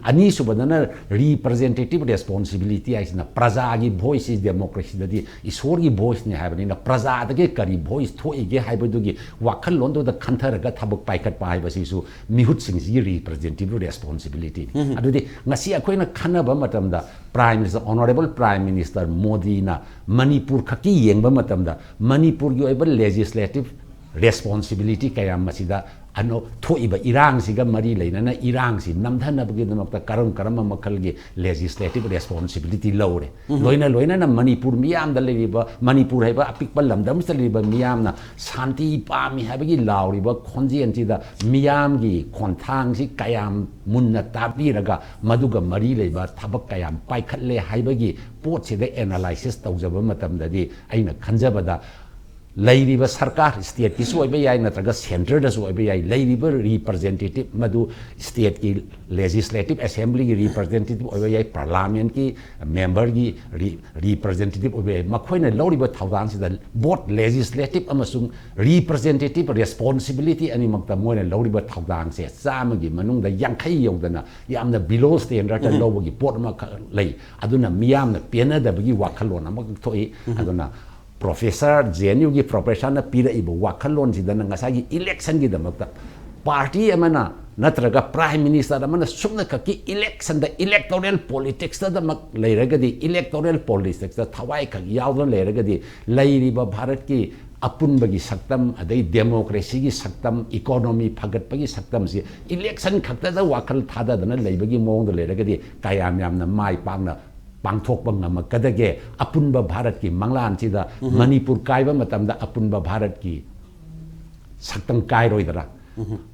ꯑꯅꯤꯁꯨꯕꯗꯅ ꯔꯤꯄ꯭ꯔꯖꯦꯟꯇꯦꯇꯤꯚ ꯔꯦꯁꯄꯣꯟꯁꯤꯕꯤꯂꯤꯇꯤ ꯍꯥꯏꯁꯤꯅ ꯄ꯭ꯔꯖꯥꯒꯤ ꯚꯣꯏꯁꯁꯤ, ꯗꯦꯃꯣꯀ꯭ꯔꯦꯁꯤꯗꯗꯤ ꯏꯁꯣꯔꯒꯤ ꯚꯣꯏꯁꯅꯤ ꯍꯥꯏꯕꯅꯤꯅ, ꯄ꯭ꯔꯖꯥꯗꯒꯤ ꯀꯔꯤ ꯚꯣꯏꯁ ꯊꯣꯛꯏꯒꯦ ꯍꯥꯏꯕꯗꯨꯒꯤ ꯋꯥꯈꯜꯂꯣꯟꯗꯨꯗ ꯈꯟꯊꯔꯒ ꯊꯕꯛ ꯄꯥꯏꯈꯠꯄ ꯍꯥꯏꯕꯁꯤꯁꯨ ꯃꯤꯍꯨꯠꯁꯤꯡꯁꯤꯒꯤ ꯔꯤꯄ꯭ꯔꯖꯦꯟꯇꯦꯇꯤꯚ ꯔꯦꯁꯄꯣꯟꯁꯤꯕꯤꯂꯤꯇꯤꯅꯤ꯫ ꯑꯗꯨꯗꯤ ꯉꯁꯤ ꯑꯩꯈꯣꯏꯅ ꯈꯟꯅꯕ ꯃꯇꯝꯗ Prime Minister, Honourable Prime Minister ꯃꯣꯗꯤꯅ ꯃꯅꯤꯄꯨꯔ ꯈꯛꯀꯤ ꯌꯦꯡꯕ ꯃꯇꯝꯗ ꯃꯅꯤꯄꯨꯔꯒꯤ ꯑꯣꯏꯕ ꯂꯦꯖꯤꯁꯂꯦꯇꯤꯚ ꯔꯦꯁꯄꯣꯟꯁꯤꯕꯤꯂꯤꯇꯤ ꯀꯌꯥ ꯃꯁꯤꯗ ꯑꯅꯧ-, ꯊꯣꯛꯏꯕ ꯏꯔꯥꯡꯁꯤꯒ ꯃꯔꯤ ꯂꯩꯅꯅ ꯏꯔꯥꯡꯁꯤ ꯅꯝꯊꯅꯕꯒꯤꯗꯃꯛꯇ ꯀꯔꯝ ꯀꯔꯝꯕ ꯃꯈꯜꯒꯤ ꯂꯦꯖꯤꯁꯂꯦꯇꯤꯚ ꯔꯦꯁꯄꯣꯟꯁꯤꯕꯤꯂꯤꯇꯤ ꯂꯧꯔꯦ꯫ ꯂꯣꯏꯅ ꯂꯣꯏꯅꯅ ꯃꯅꯤꯄꯨꯔ ꯃꯤꯌꯥꯝꯗ ꯂꯩꯔꯤꯕ, ꯃꯅꯤꯄꯨꯔ ꯍꯥꯏꯕ ꯑꯄꯤꯛꯄ ꯂꯝꯗꯝꯁꯤꯗ ꯂꯩꯔꯤꯕ ꯃꯤꯌꯥꯝꯅ ꯁꯥꯟꯇꯤ ꯄꯥꯝꯃꯤ ꯍꯥꯏꯕꯒꯤ ꯂꯥꯎꯔꯤꯕ ꯈꯣꯟꯖꯦꯜꯁꯤꯗ ꯃꯤꯌꯥꯝꯒꯤ ꯈꯣꯟꯊꯥꯡꯁꯤ ꯀꯌꯥꯝ ꯃꯨꯟꯅ ꯇꯥꯕꯤꯔꯒ ꯃꯗꯨꯒ ꯃꯔꯤ ꯂꯩꯕ ꯊꯕꯛ ꯀꯌꯥꯝ ꯄꯥꯏꯈꯠꯂꯦ ꯍꯥꯏꯕꯒꯤ ꯄꯣꯠꯁꯤꯗ ꯑꯦꯅꯥꯂꯥꯏꯁꯤꯁ ꯇꯧꯖꯕ ꯃꯇꯝꯗꯗꯤ ꯑꯩꯅ ꯈꯟꯖꯕꯗ ꯂꯩꯔꯤꯕ ꯁꯔꯀꯥꯔ, ꯁ꯭ꯇꯦꯠꯀꯤꯁꯨ ꯑꯣꯏꯕ ꯌꯥꯏ, ꯅꯠꯇ꯭ꯔꯒ ꯁꯦꯟꯇꯔꯗꯁꯨ ꯑꯣꯏꯕ ꯌꯥꯏ, ꯂꯩꯔꯤꯕ ꯔꯤꯄ꯭ꯔꯖꯦꯟꯇꯦꯇꯤꯚ ꯃꯗꯨ ꯁ꯭ꯇꯦꯠꯀꯤ ꯂꯦꯖꯤꯁꯂꯦꯇꯤꯚ ꯑꯦꯁꯦꯝꯕ꯭ꯂꯤꯒꯤ ꯔꯤꯄ꯭ꯔꯖꯦꯟꯇꯦꯇꯤꯚ ꯑꯣꯏꯕ ꯌꯥꯏ, ꯄꯥꯔꯂꯥꯃꯦꯟꯠꯀꯤ ꯃꯦꯝꯕꯔꯒꯤ ꯔꯤ-, ꯔꯤꯄ꯭ꯔꯖꯦꯟꯇꯦꯇꯤꯚ ꯑꯣꯏꯕ ꯌꯥꯏ, ꯃꯈꯣꯏꯅ ꯂꯧꯔꯤꯕ ꯊꯧꯗꯥꯡꯁꯤꯗ ꯕꯣꯠ ꯂꯦꯖꯤꯁꯂꯦꯇꯤꯚ ꯑꯃꯁꯨꯡ ꯔꯤꯄ꯭ꯔꯖꯦꯟꯇꯦꯇꯤꯚ ꯔꯦꯁꯄꯣꯟꯁꯤꯕꯤꯂꯤꯇꯤ ꯑꯅꯤꯃꯛꯇ ꯃꯣꯏꯅ ꯂꯧꯔꯤꯕ ꯊꯧꯗꯥꯡꯁꯦ ꯆꯥꯝꯃꯒꯤ ꯃꯅꯨꯡꯗ ꯌꯥꯡꯈꯩ ꯌꯧꯗꯅ ꯌꯥꯝꯅ ꯕꯤꯂꯣ ꯁ꯭ꯇꯦꯟꯗꯔꯗ ꯂꯧꯕꯒꯤ ꯄꯣꯠ ꯑꯃꯈꯛ ꯂꯩ꯫ ꯑꯗꯨꯅ ꯃꯤꯌꯥꯝꯅ ꯄꯦꯟꯅꯗꯕꯒꯤ ꯋꯥꯈꯜꯂꯣꯟ ꯑꯃꯈꯛ ꯊꯣꯛꯏ꯫ ꯑꯗꯨꯅ ꯄ꯭ꯔꯣꯐꯦꯁꯔ, ꯖꯦ ꯑꯦꯟ ꯌꯨꯒꯤ ꯄ꯭ꯔꯣꯐꯦꯁꯔꯅ ꯄꯤꯔꯛꯏꯕ ꯋꯥꯈꯜꯂꯣꯟꯁꯤꯗꯅ ꯉꯁꯥꯏꯒꯤ ꯏꯂꯦꯛꯁꯟꯒꯤꯗꯃꯛꯇ ꯄꯥꯔꯇꯤ ꯑꯃꯅ ꯅꯠꯇ꯭ꯔꯒ ꯄ꯭ꯔꯥꯏꯝ ꯃꯤꯅꯤꯁꯇꯔ ꯑꯃꯅ ꯁꯨꯞꯅꯈꯛꯀꯤ ꯏꯂꯦꯛꯁꯟꯗ, ꯏꯂꯦꯛꯇꯣꯔꯦꯜ ꯄꯣꯂꯤꯇꯤꯛꯁꯇꯗꯃꯛ ꯂꯩꯔꯒꯗꯤ, ꯏꯂꯦꯛꯇꯣꯔꯦꯜ ꯄꯣꯂꯤꯇꯤꯛꯁꯇ ꯊꯋꯥꯏꯈꯛ ꯌꯥꯎꯗꯨꯅ ꯂꯩꯔꯒꯗꯤ, ꯂꯩꯔꯤꯕ ꯚꯥꯔꯠꯀꯤ ꯑꯄꯨꯟꯕꯒꯤ ꯁꯛꯇꯝ, ꯑꯗꯩ ꯗꯦꯃꯣꯀ꯭ꯔꯦꯁꯤꯒꯤ ꯁꯛꯇꯝ, ꯏꯀꯣꯅꯣꯃꯤ ꯐꯒꯠꯄꯒꯤ ꯁꯛꯇꯝꯁꯤ ꯏꯂꯦꯛꯁꯟ ꯈꯛꯇꯗ ꯋꯥꯈꯜ ꯊꯥꯗꯗꯅ ꯂꯩꯕꯒꯤ ꯃꯑꯣꯡꯗ ꯂꯩꯔꯒꯗꯤ ꯀꯌꯥꯝ ꯌꯥꯝꯅ ꯃꯥꯏ ꯄꯥꯛꯅ ꯄꯥꯡꯊꯣꯛꯄ ꯉꯝꯃꯛꯀꯗꯒꯦ? ꯑꯄꯨꯟꯕ ꯚꯥꯔꯠꯀꯤ ꯃꯪꯂꯥꯟꯁꯤꯗ ꯃꯅꯤꯄꯨꯔ ꯀꯥꯏꯕ ꯃꯇꯝꯗ ꯑꯄꯨꯟꯕ ꯚꯥꯔꯠꯀꯤ ꯁꯛꯇꯝ ꯀꯥꯏꯔꯣꯏꯗ꯭ꯔꯥ?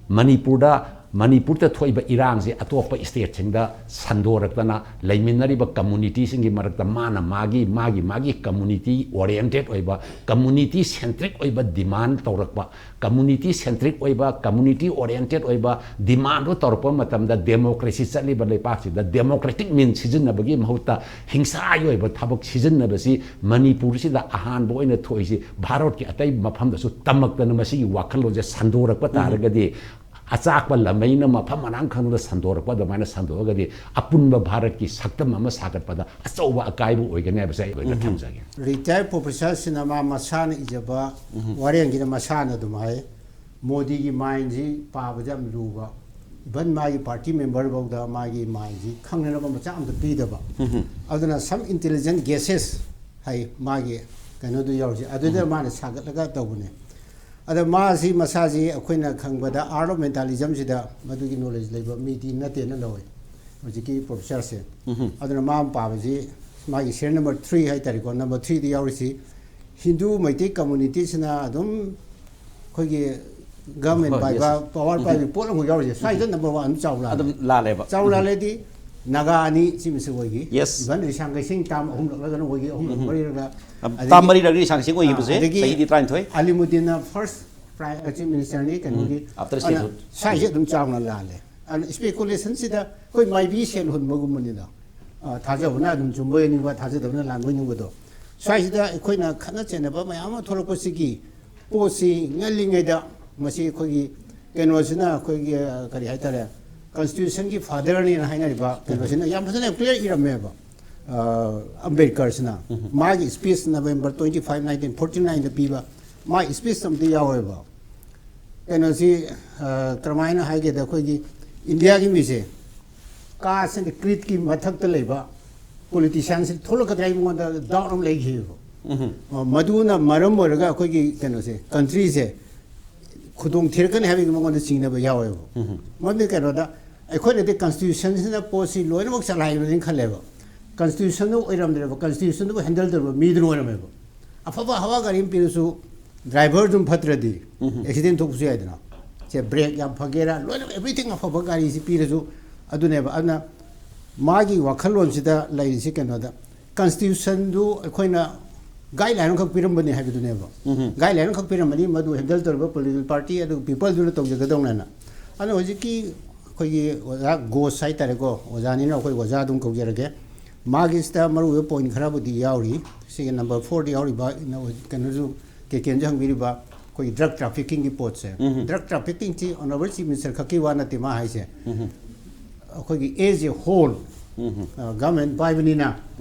ꯃꯅꯤꯄꯨꯔꯗ ꯃꯅꯤꯄꯨꯔꯗ ꯊꯣꯛꯏꯕ ꯏꯔꯥꯡꯁꯦ ꯑꯇꯣꯞꯄ ꯏꯁꯇꯦꯠꯁꯤꯡꯗ ꯁꯟꯗꯣꯔꯛꯇꯅ, ꯂꯩꯃꯤꯟꯅꯔꯤꯕ ꯀꯝꯃꯨꯅꯤꯇꯤꯁꯤꯡꯒꯤ ꯃꯔꯛꯇ ꯃꯥꯅ ꯃꯥꯒꯤ ꯃꯥꯒꯤ ꯃꯥꯒꯤ ꯀꯝꯃꯨꯅꯤꯇꯤ ꯑꯣꯔꯤꯌꯦꯟꯇꯦꯠ ꯑꯣꯏꯕ, ꯀꯝꯃꯨꯅꯤꯇꯤ ꯁꯦꯟꯇ꯭ꯔꯤꯛ ꯑꯣꯏꯕ ꯗꯤꯃꯥꯟ ꯇꯧꯔꯛꯄ, ꯀꯝꯃꯨꯅꯤꯇꯤ ꯁꯦꯟꯇ꯭ꯔꯤꯛ ꯑꯣꯏꯕ, ꯀꯝꯃꯨꯅꯤꯇꯤ ꯑꯣꯔꯤꯌꯦꯟꯇꯦꯠ ꯑꯣꯏꯕ ꯗꯤꯃꯥꯟꯗꯣ ꯇꯧꯔꯛꯄ ꯃꯇꯝꯗ, ꯗꯦꯃꯣꯀ꯭ꯔꯦꯁꯤ ꯆꯠꯂꯤꯕ ꯂꯩꯕꯥꯛꯁꯤꯗ ꯗꯦꯃꯣꯀ꯭ꯔꯦꯇꯤꯛ ꯃꯤꯟ ꯁꯤꯖꯤꯟꯅꯕꯒꯤ ꯃꯍꯨꯠꯇ ꯍꯤꯡꯁꯥꯒꯤ ꯑꯣꯏꯕ ꯊꯕꯛ ꯁꯤꯖꯤꯟꯅꯕꯁꯤ ꯃꯅꯤꯄꯨꯔꯁꯤꯗ ꯑꯍꯥꯟꯕ ꯑꯣꯏꯅ ꯊꯣꯛꯏꯁꯤ꯫ ꯚꯥꯔꯠꯀꯤ ꯑꯇꯩ ꯃꯐꯝꯗꯁꯨ ꯇꯝꯃꯛꯇꯅ ꯃꯁꯤꯒꯤ ꯋꯥꯈꯜꯂꯣꯟꯁꯦ ꯁꯟꯗꯣꯔꯛꯄ ꯇꯥꯔꯒꯗꯤ, ꯑꯆꯥꯛꯄ ꯂꯝꯃꯩꯅ ꯃꯐꯝ ꯃꯔꯥꯡ ꯈꯪꯗꯅ ꯁꯟꯗꯣꯔꯛꯄ ꯑꯗꯨꯃꯥꯏꯅ ꯁꯟꯗꯣꯛꯑꯒꯗꯤ, ꯑꯄꯨꯟꯕ ꯚꯥꯔꯠꯀꯤ ꯁꯛꯇꯝ ꯑꯃ ꯁꯥꯒꯠꯄꯗ ꯑꯆꯧꯕ ꯑꯀꯥꯏꯕ ꯑꯣꯏꯒꯅꯤ ꯍꯥꯏꯕꯁꯦ ꯑꯩ ꯑꯣꯏꯅ ꯊꯝꯖꯒꯦ꯫ ꯔꯤꯇꯥꯌꯔ ꯄ꯭ꯔꯣꯐꯦꯁꯔꯁꯤꯅ ꯃꯥ ꯃꯁꯥꯅ ꯏꯖꯕ ꯋꯥꯔꯦꯡꯁꯤꯅ ꯃꯁꯥꯅ ꯑꯗꯨꯝ ꯍꯥꯏ, ꯃꯣꯗꯤꯒꯤ ꯃꯥꯏꯟꯁꯤ ꯄꯥꯕꯗ ꯌꯥꯝ ꯂꯨꯕ, ꯏꯚꯟ ꯃꯥꯒꯤ ꯄꯥꯔꯇꯤ ꯃꯦꯝꯕꯔ ꯐꯥꯎꯗ ꯃꯥꯒꯤ ꯃꯥꯏꯟꯁꯤ ꯈꯪꯅꯅꯕ ꯃꯆꯥꯛ ꯑꯝꯇ ꯄꯤꯗꯕ꯫ ꯑꯗꯨꯅ some intelligent guesses ꯍꯥꯏ ꯃꯥꯒꯤ ꯀꯩꯅꯣꯗꯨ ꯌꯥꯎꯔꯤꯁꯦ, ꯑꯗꯨꯗ ꯃꯥꯅ ꯁꯥꯒꯠꯂꯒ ꯇꯧꯕꯅꯦ꯫ ꯑꯗ ꯃꯥꯁꯤ ꯃꯁꯥꯁꯤ ꯑꯩꯈꯣꯏꯅ ꯈꯪꯕꯗ Art of Mentalismꯁꯤꯗ ꯃꯗꯨꯒꯤ ꯅꯣꯂꯦꯖ ꯂꯩꯕ ꯃꯤꯗꯤ ꯅꯠꯇꯦꯅ ꯂꯧꯋꯦ ꯍꯧꯖꯤꯛꯀꯤ ꯄ꯭ꯔꯣꯐꯦꯁꯔꯁꯦ꯫ ꯑꯗꯨꯅ ꯃꯥ ꯄꯥꯕꯁꯤ ꯃꯥꯒꯤ ꯁꯦꯔꯤꯌꯦꯜ ꯅꯝꯕꯔ ꯊ꯭ꯔꯤ ꯍꯥꯏꯇꯥꯔꯦꯀꯣ, ꯅꯝꯕꯔ ꯊ꯭ꯔꯤꯗ ꯌꯥꯎꯔꯤꯁꯤ ꯍꯤꯟꯗꯨ ꯃꯩꯇꯩ ꯀꯝꯃꯨꯅꯤꯇꯤꯁꯤꯅ ꯑꯗꯨꯝ ꯑꯩꯈꯣꯏꯒꯤ ꯒꯚꯔꯟꯃꯦꯟ ꯍꯣꯏ, ꯄꯥꯏꯕ, yes. ꯄꯋꯥꯔ ꯄꯥꯏꯕꯒꯤ ꯄꯣꯠ ꯑꯃꯈꯛ ꯌꯥꯎꯔꯤꯁꯦ, ꯁ꯭ꯋꯥꯏꯗ ꯅꯝꯕꯔ ꯋꯥꯟ ꯑꯗꯨꯝ ꯆꯥꯎ ꯂꯥꯛꯑꯦ꯫ ꯑꯗꯨꯝ ꯂꯥꯜꯂꯦꯕ꯫ ꯆꯥꯎ ꯂꯥꯜꯂꯦꯗꯤ ꯅꯥꯒꯥ ꯑꯅꯤ ꯁꯤ ꯃꯤꯁ ꯑꯣꯏꯈꯤ꯫ Yes. ꯏꯚꯟ ꯔꯤꯁꯥꯡ ꯀꯩꯁꯤꯡ ꯇꯥꯝ ꯑꯍꯨꯝꯂꯛꯂ ꯀꯩꯅꯣ ꯑꯣꯏꯈꯤ, ꯑꯍꯨꯝꯂꯛ ꯃꯔꯤꯔꯛꯂ꯫ ꯇꯥꯝ ꯑꯗꯒꯤ- ꯃꯔꯤꯔꯛ ꯔꯤꯁꯥꯡ ꯁꯤꯡ ꯑꯣꯏꯈꯤꯕꯁꯦ ꯑꯗꯒꯤ ꯆꯍꯤꯗꯤ ꯇꯔꯥꯅꯤꯊꯣꯏ꯫ ꯑꯂꯤꯃꯨꯗꯤꯟꯅ ꯐꯥꯔꯁ ꯄ꯭ꯔꯥꯏꯝ ꯆꯤꯐ ꯃꯤꯅꯤꯁꯇꯔꯅꯤ ꯀꯩꯅꯣꯒꯤ꯫ After ꯑꯗꯨꯅ statehood. ꯁ꯭ꯋꯥꯏꯁꯦ ꯑꯗꯨꯝ ꯆꯥꯎꯅ ꯂꯥꯜꯂꯦ꯫ ꯑꯗꯨꯅ ꯏꯁꯄꯦꯀꯨꯂꯦꯁꯟꯁꯤꯗ ꯑꯩꯈꯣꯏ ꯃꯥꯏꯕꯤ ꯁꯦꯜ ꯍꯨꯟꯕꯒꯨꯝꯕꯅꯤꯗ꯫ ꯑ, ꯊꯥꯖꯕꯅ ꯑꯗꯨꯝ ꯆꯨꯝꯕꯣꯏ ꯅꯤꯡꯕ, ꯊꯥꯖꯗꯕꯅ ꯂꯥꯟꯕꯣꯏ ꯅꯤꯡꯕꯗꯣ꯫ ꯁ꯭ꯋꯥꯏꯁꯤꯗ ꯑꯩꯈꯣꯏꯅ ꯈꯠꯅ ꯆꯩꯅꯕ ꯃꯌꯥꯝ ꯑꯃ ꯊꯣꯛꯂꯛꯄꯁꯤꯒꯤ ꯄꯣꯠꯁꯤ ꯉꯜꯂꯤꯉꯩꯗ ꯃꯁꯤ ꯑꯩꯈꯣꯏꯒꯤ ꯀꯩꯅꯣꯁꯤꯅ ꯑꯩꯈꯣꯏꯒꯤ, ꯑ, ꯀꯔꯤ ꯍꯥꯏꯇꯥꯔꯦ, ꯀꯟꯁꯇꯤꯇ꯭ꯌꯨꯁꯟꯒꯤ ꯐꯥꯗꯔꯅꯦꯅ ꯍꯥꯏꯅꯔꯤꯕ ꯀꯩꯅꯣꯁꯤꯅ ꯌꯥꯝ ꯐꯖꯅ ꯀ꯭ꯂꯤꯌꯥꯔ ꯏꯔꯝꯃꯦꯕ꯫ ꯑ, ꯑꯝꯕꯦꯗꯀꯔꯁꯤꯅ ꯃꯥꯒꯤ speech November twenty five nineteen forty ꯅꯥꯏꯟꯗ ꯄꯤꯕ ꯃꯥꯒꯤ ꯁ꯭ꯄꯤꯁ ꯑꯃꯗꯤ ꯌꯥꯎꯋꯦꯕ꯫ ꯀꯩꯅꯣꯁꯤ, ꯑ, ꯀꯔꯝꯍꯥꯏꯅ ꯍꯥꯏꯒꯦꯗ, ꯑꯩꯈꯣꯏꯒꯤ ꯏꯟꯗꯤꯌꯥꯒꯤ ꯃꯤꯁꯦ ꯀꯥꯁ ꯑꯦꯟ ꯀ꯭ꯔꯤꯗꯀꯤ ꯃꯊꯛꯇ ꯂꯩꯕ ꯄꯣꯂꯤꯇꯤꯁꯤꯌꯥꯟꯁꯤ ꯊꯣꯛꯂꯛꯀꯗ꯭ꯔꯥ ꯍꯥꯏꯕ ꯃꯉꯣꯟꯗ ꯗꯥꯎꯠ ꯑꯃ ꯂꯩꯈꯤꯕ꯫ ꯑ, ꯃꯗꯨꯅ ꯃꯔꯝ ꯑꯣꯏꯔꯒ ꯑꯩꯈꯣꯏꯒꯤ ꯀꯩꯅꯣꯁꯦ, ꯀꯟꯇ꯭ꯔꯤꯁꯦ ꯈꯨꯗꯣꯡ ꯊꯤꯔꯛꯀꯅꯤ ꯍꯥꯏꯕꯒꯤ ꯃꯉꯣꯟꯗ ꯆꯤꯡꯅꯕ ꯌꯥꯎꯋꯦꯕ꯫ ꯃꯔꯝꯗꯤ ꯀꯩꯅꯣꯗ, ꯑꯩꯈꯣꯏꯅꯗꯤ ꯀꯟꯁꯇꯤꯇ꯭ꯌꯨꯁꯟꯁꯤꯅ ꯄꯣꯠꯁꯤ ꯂꯣꯏꯅꯃꯛ ꯆꯂꯥꯏꯕꯅꯤ ꯈꯜꯂꯦꯕ꯫ ꯀꯟꯁꯇꯤꯇ꯭ꯌꯨꯁꯟꯗꯨ ꯑꯣꯏꯔꯝꯗ꯭ꯔꯦꯕ, ꯀꯟꯁꯇꯤꯇ꯭ꯌꯨꯁꯟꯗꯨꯕꯨ ꯍꯦꯟꯗꯜ ꯇꯧꯔꯤꯕ ꯃꯤꯗꯨꯅ ꯑꯣꯏꯔꯝꯃꯦꯕ꯫ ꯑꯐꯕ ꯍꯋꯥ ꯒꯥꯔꯤ ꯑꯃ ꯄꯤꯔꯁꯨ ꯗ꯭ꯔꯥꯏꯚꯔꯗꯨ ꯐꯠꯇ꯭ꯔꯗꯤ ꯑꯦꯛꯁꯤꯗꯦꯟ ꯊꯣꯛꯄꯁꯨ ꯌꯥꯏꯗꯅ꯫ ꯁꯦ ꯕ꯭ꯔꯦꯛ ꯌꯥꯝ ꯐꯒꯦꯔꯥ, ꯂꯣꯏꯅ ꯑꯦꯕ꯭ꯔꯤꯊꯤꯡ ꯑꯐꯕ ꯒꯥꯔꯤꯁꯤ ꯄꯤꯔꯁꯨ ꯑꯗꯨꯅꯦꯕ꯫ ꯑꯗꯨꯅ ꯃꯥꯒꯤ ꯋꯥꯈꯜꯂꯣꯟꯁꯤꯗ ꯂꯩꯔꯤꯁꯤ ꯀꯩꯅꯣꯗ, ꯀꯟꯁꯇꯤꯇ꯭ꯌꯨꯁꯟꯗꯨ ꯑꯩꯈꯣꯏꯅ ꯒꯥꯏꯗꯂꯥꯏꯟ ꯑꯃꯈꯛ ꯄꯤꯔꯝꯕꯅꯤ ꯍꯥꯏꯕꯗꯨꯅꯦꯕ꯫ ꯒꯥꯏꯗꯂꯥꯏꯟ ꯑꯃꯈꯛ ꯄꯤꯔꯝꯕꯅꯤ, ꯃꯗꯨ ꯍꯦꯟꯗꯜ ꯇꯧꯔꯤꯕ ꯄꯣꯂꯤꯇꯤꯀꯦꯜ ꯄꯥꯔꯇꯤ ꯑꯗꯨꯒ ꯄꯤꯄꯜꯗꯨꯅ ꯇꯧꯖꯒꯗꯧꯅꯦꯅ꯫ ꯑꯗꯣ ꯍꯧꯖꯤꯛꯀꯤ ꯑꯩꯈꯣꯏꯒꯤ ꯑꯣꯖꯥ ꯒꯣꯁ ꯍꯥꯏꯇꯥꯔꯦꯀꯣ, ꯑꯣꯖꯥꯅꯤꯅ ꯑꯩꯈꯣꯏ ꯑꯣꯖꯥ ꯑꯗꯨꯝ ꯀꯧꯖꯔꯒꯦ꯫ ꯃꯥꯒꯤꯁꯤꯗ ꯃꯔꯨꯑꯣꯏꯕ ꯄꯣꯏꯟ ꯈꯔꯕꯨꯗꯤ ꯌꯥꯎꯔꯤ꯫ ꯁꯤꯒꯤ ꯅꯝꯕꯔ ꯐꯣꯔꯗ ꯌꯥꯎꯔꯤꯕ ꯀꯩꯅꯣꯁꯨ, ꯀꯦ ꯀꯦꯟꯁꯨ ꯍꯪꯕꯤꯔꯤꯕ ꯑꯩꯈꯣꯏꯒꯤ ꯗ꯭ꯔꯒ ꯇ꯭ꯔꯥꯐꯤꯀꯤꯡꯒꯤ ꯄꯣꯠꯁꯦ꯫ ꯗ꯭ꯔꯒ ꯇ꯭ꯔꯥꯐꯤꯀꯤꯡꯁꯤ ꯑꯣꯅꯔꯦꯕꯜ ꯆꯤꯐ ꯃꯤꯅꯤꯁꯇꯔ ꯈꯛꯀꯤ ꯋꯥ ꯅꯠꯇꯦ ꯃꯥ ꯍꯥꯏꯁꯦ꯫ ꯑꯩꯈꯣꯏꯒꯤ ꯑꯦꯖ ꯑꯦ ꯍꯣꯜ ꯒꯚꯔꯟꯃꯦꯟ ꯄꯥꯏꯕꯅꯤꯅ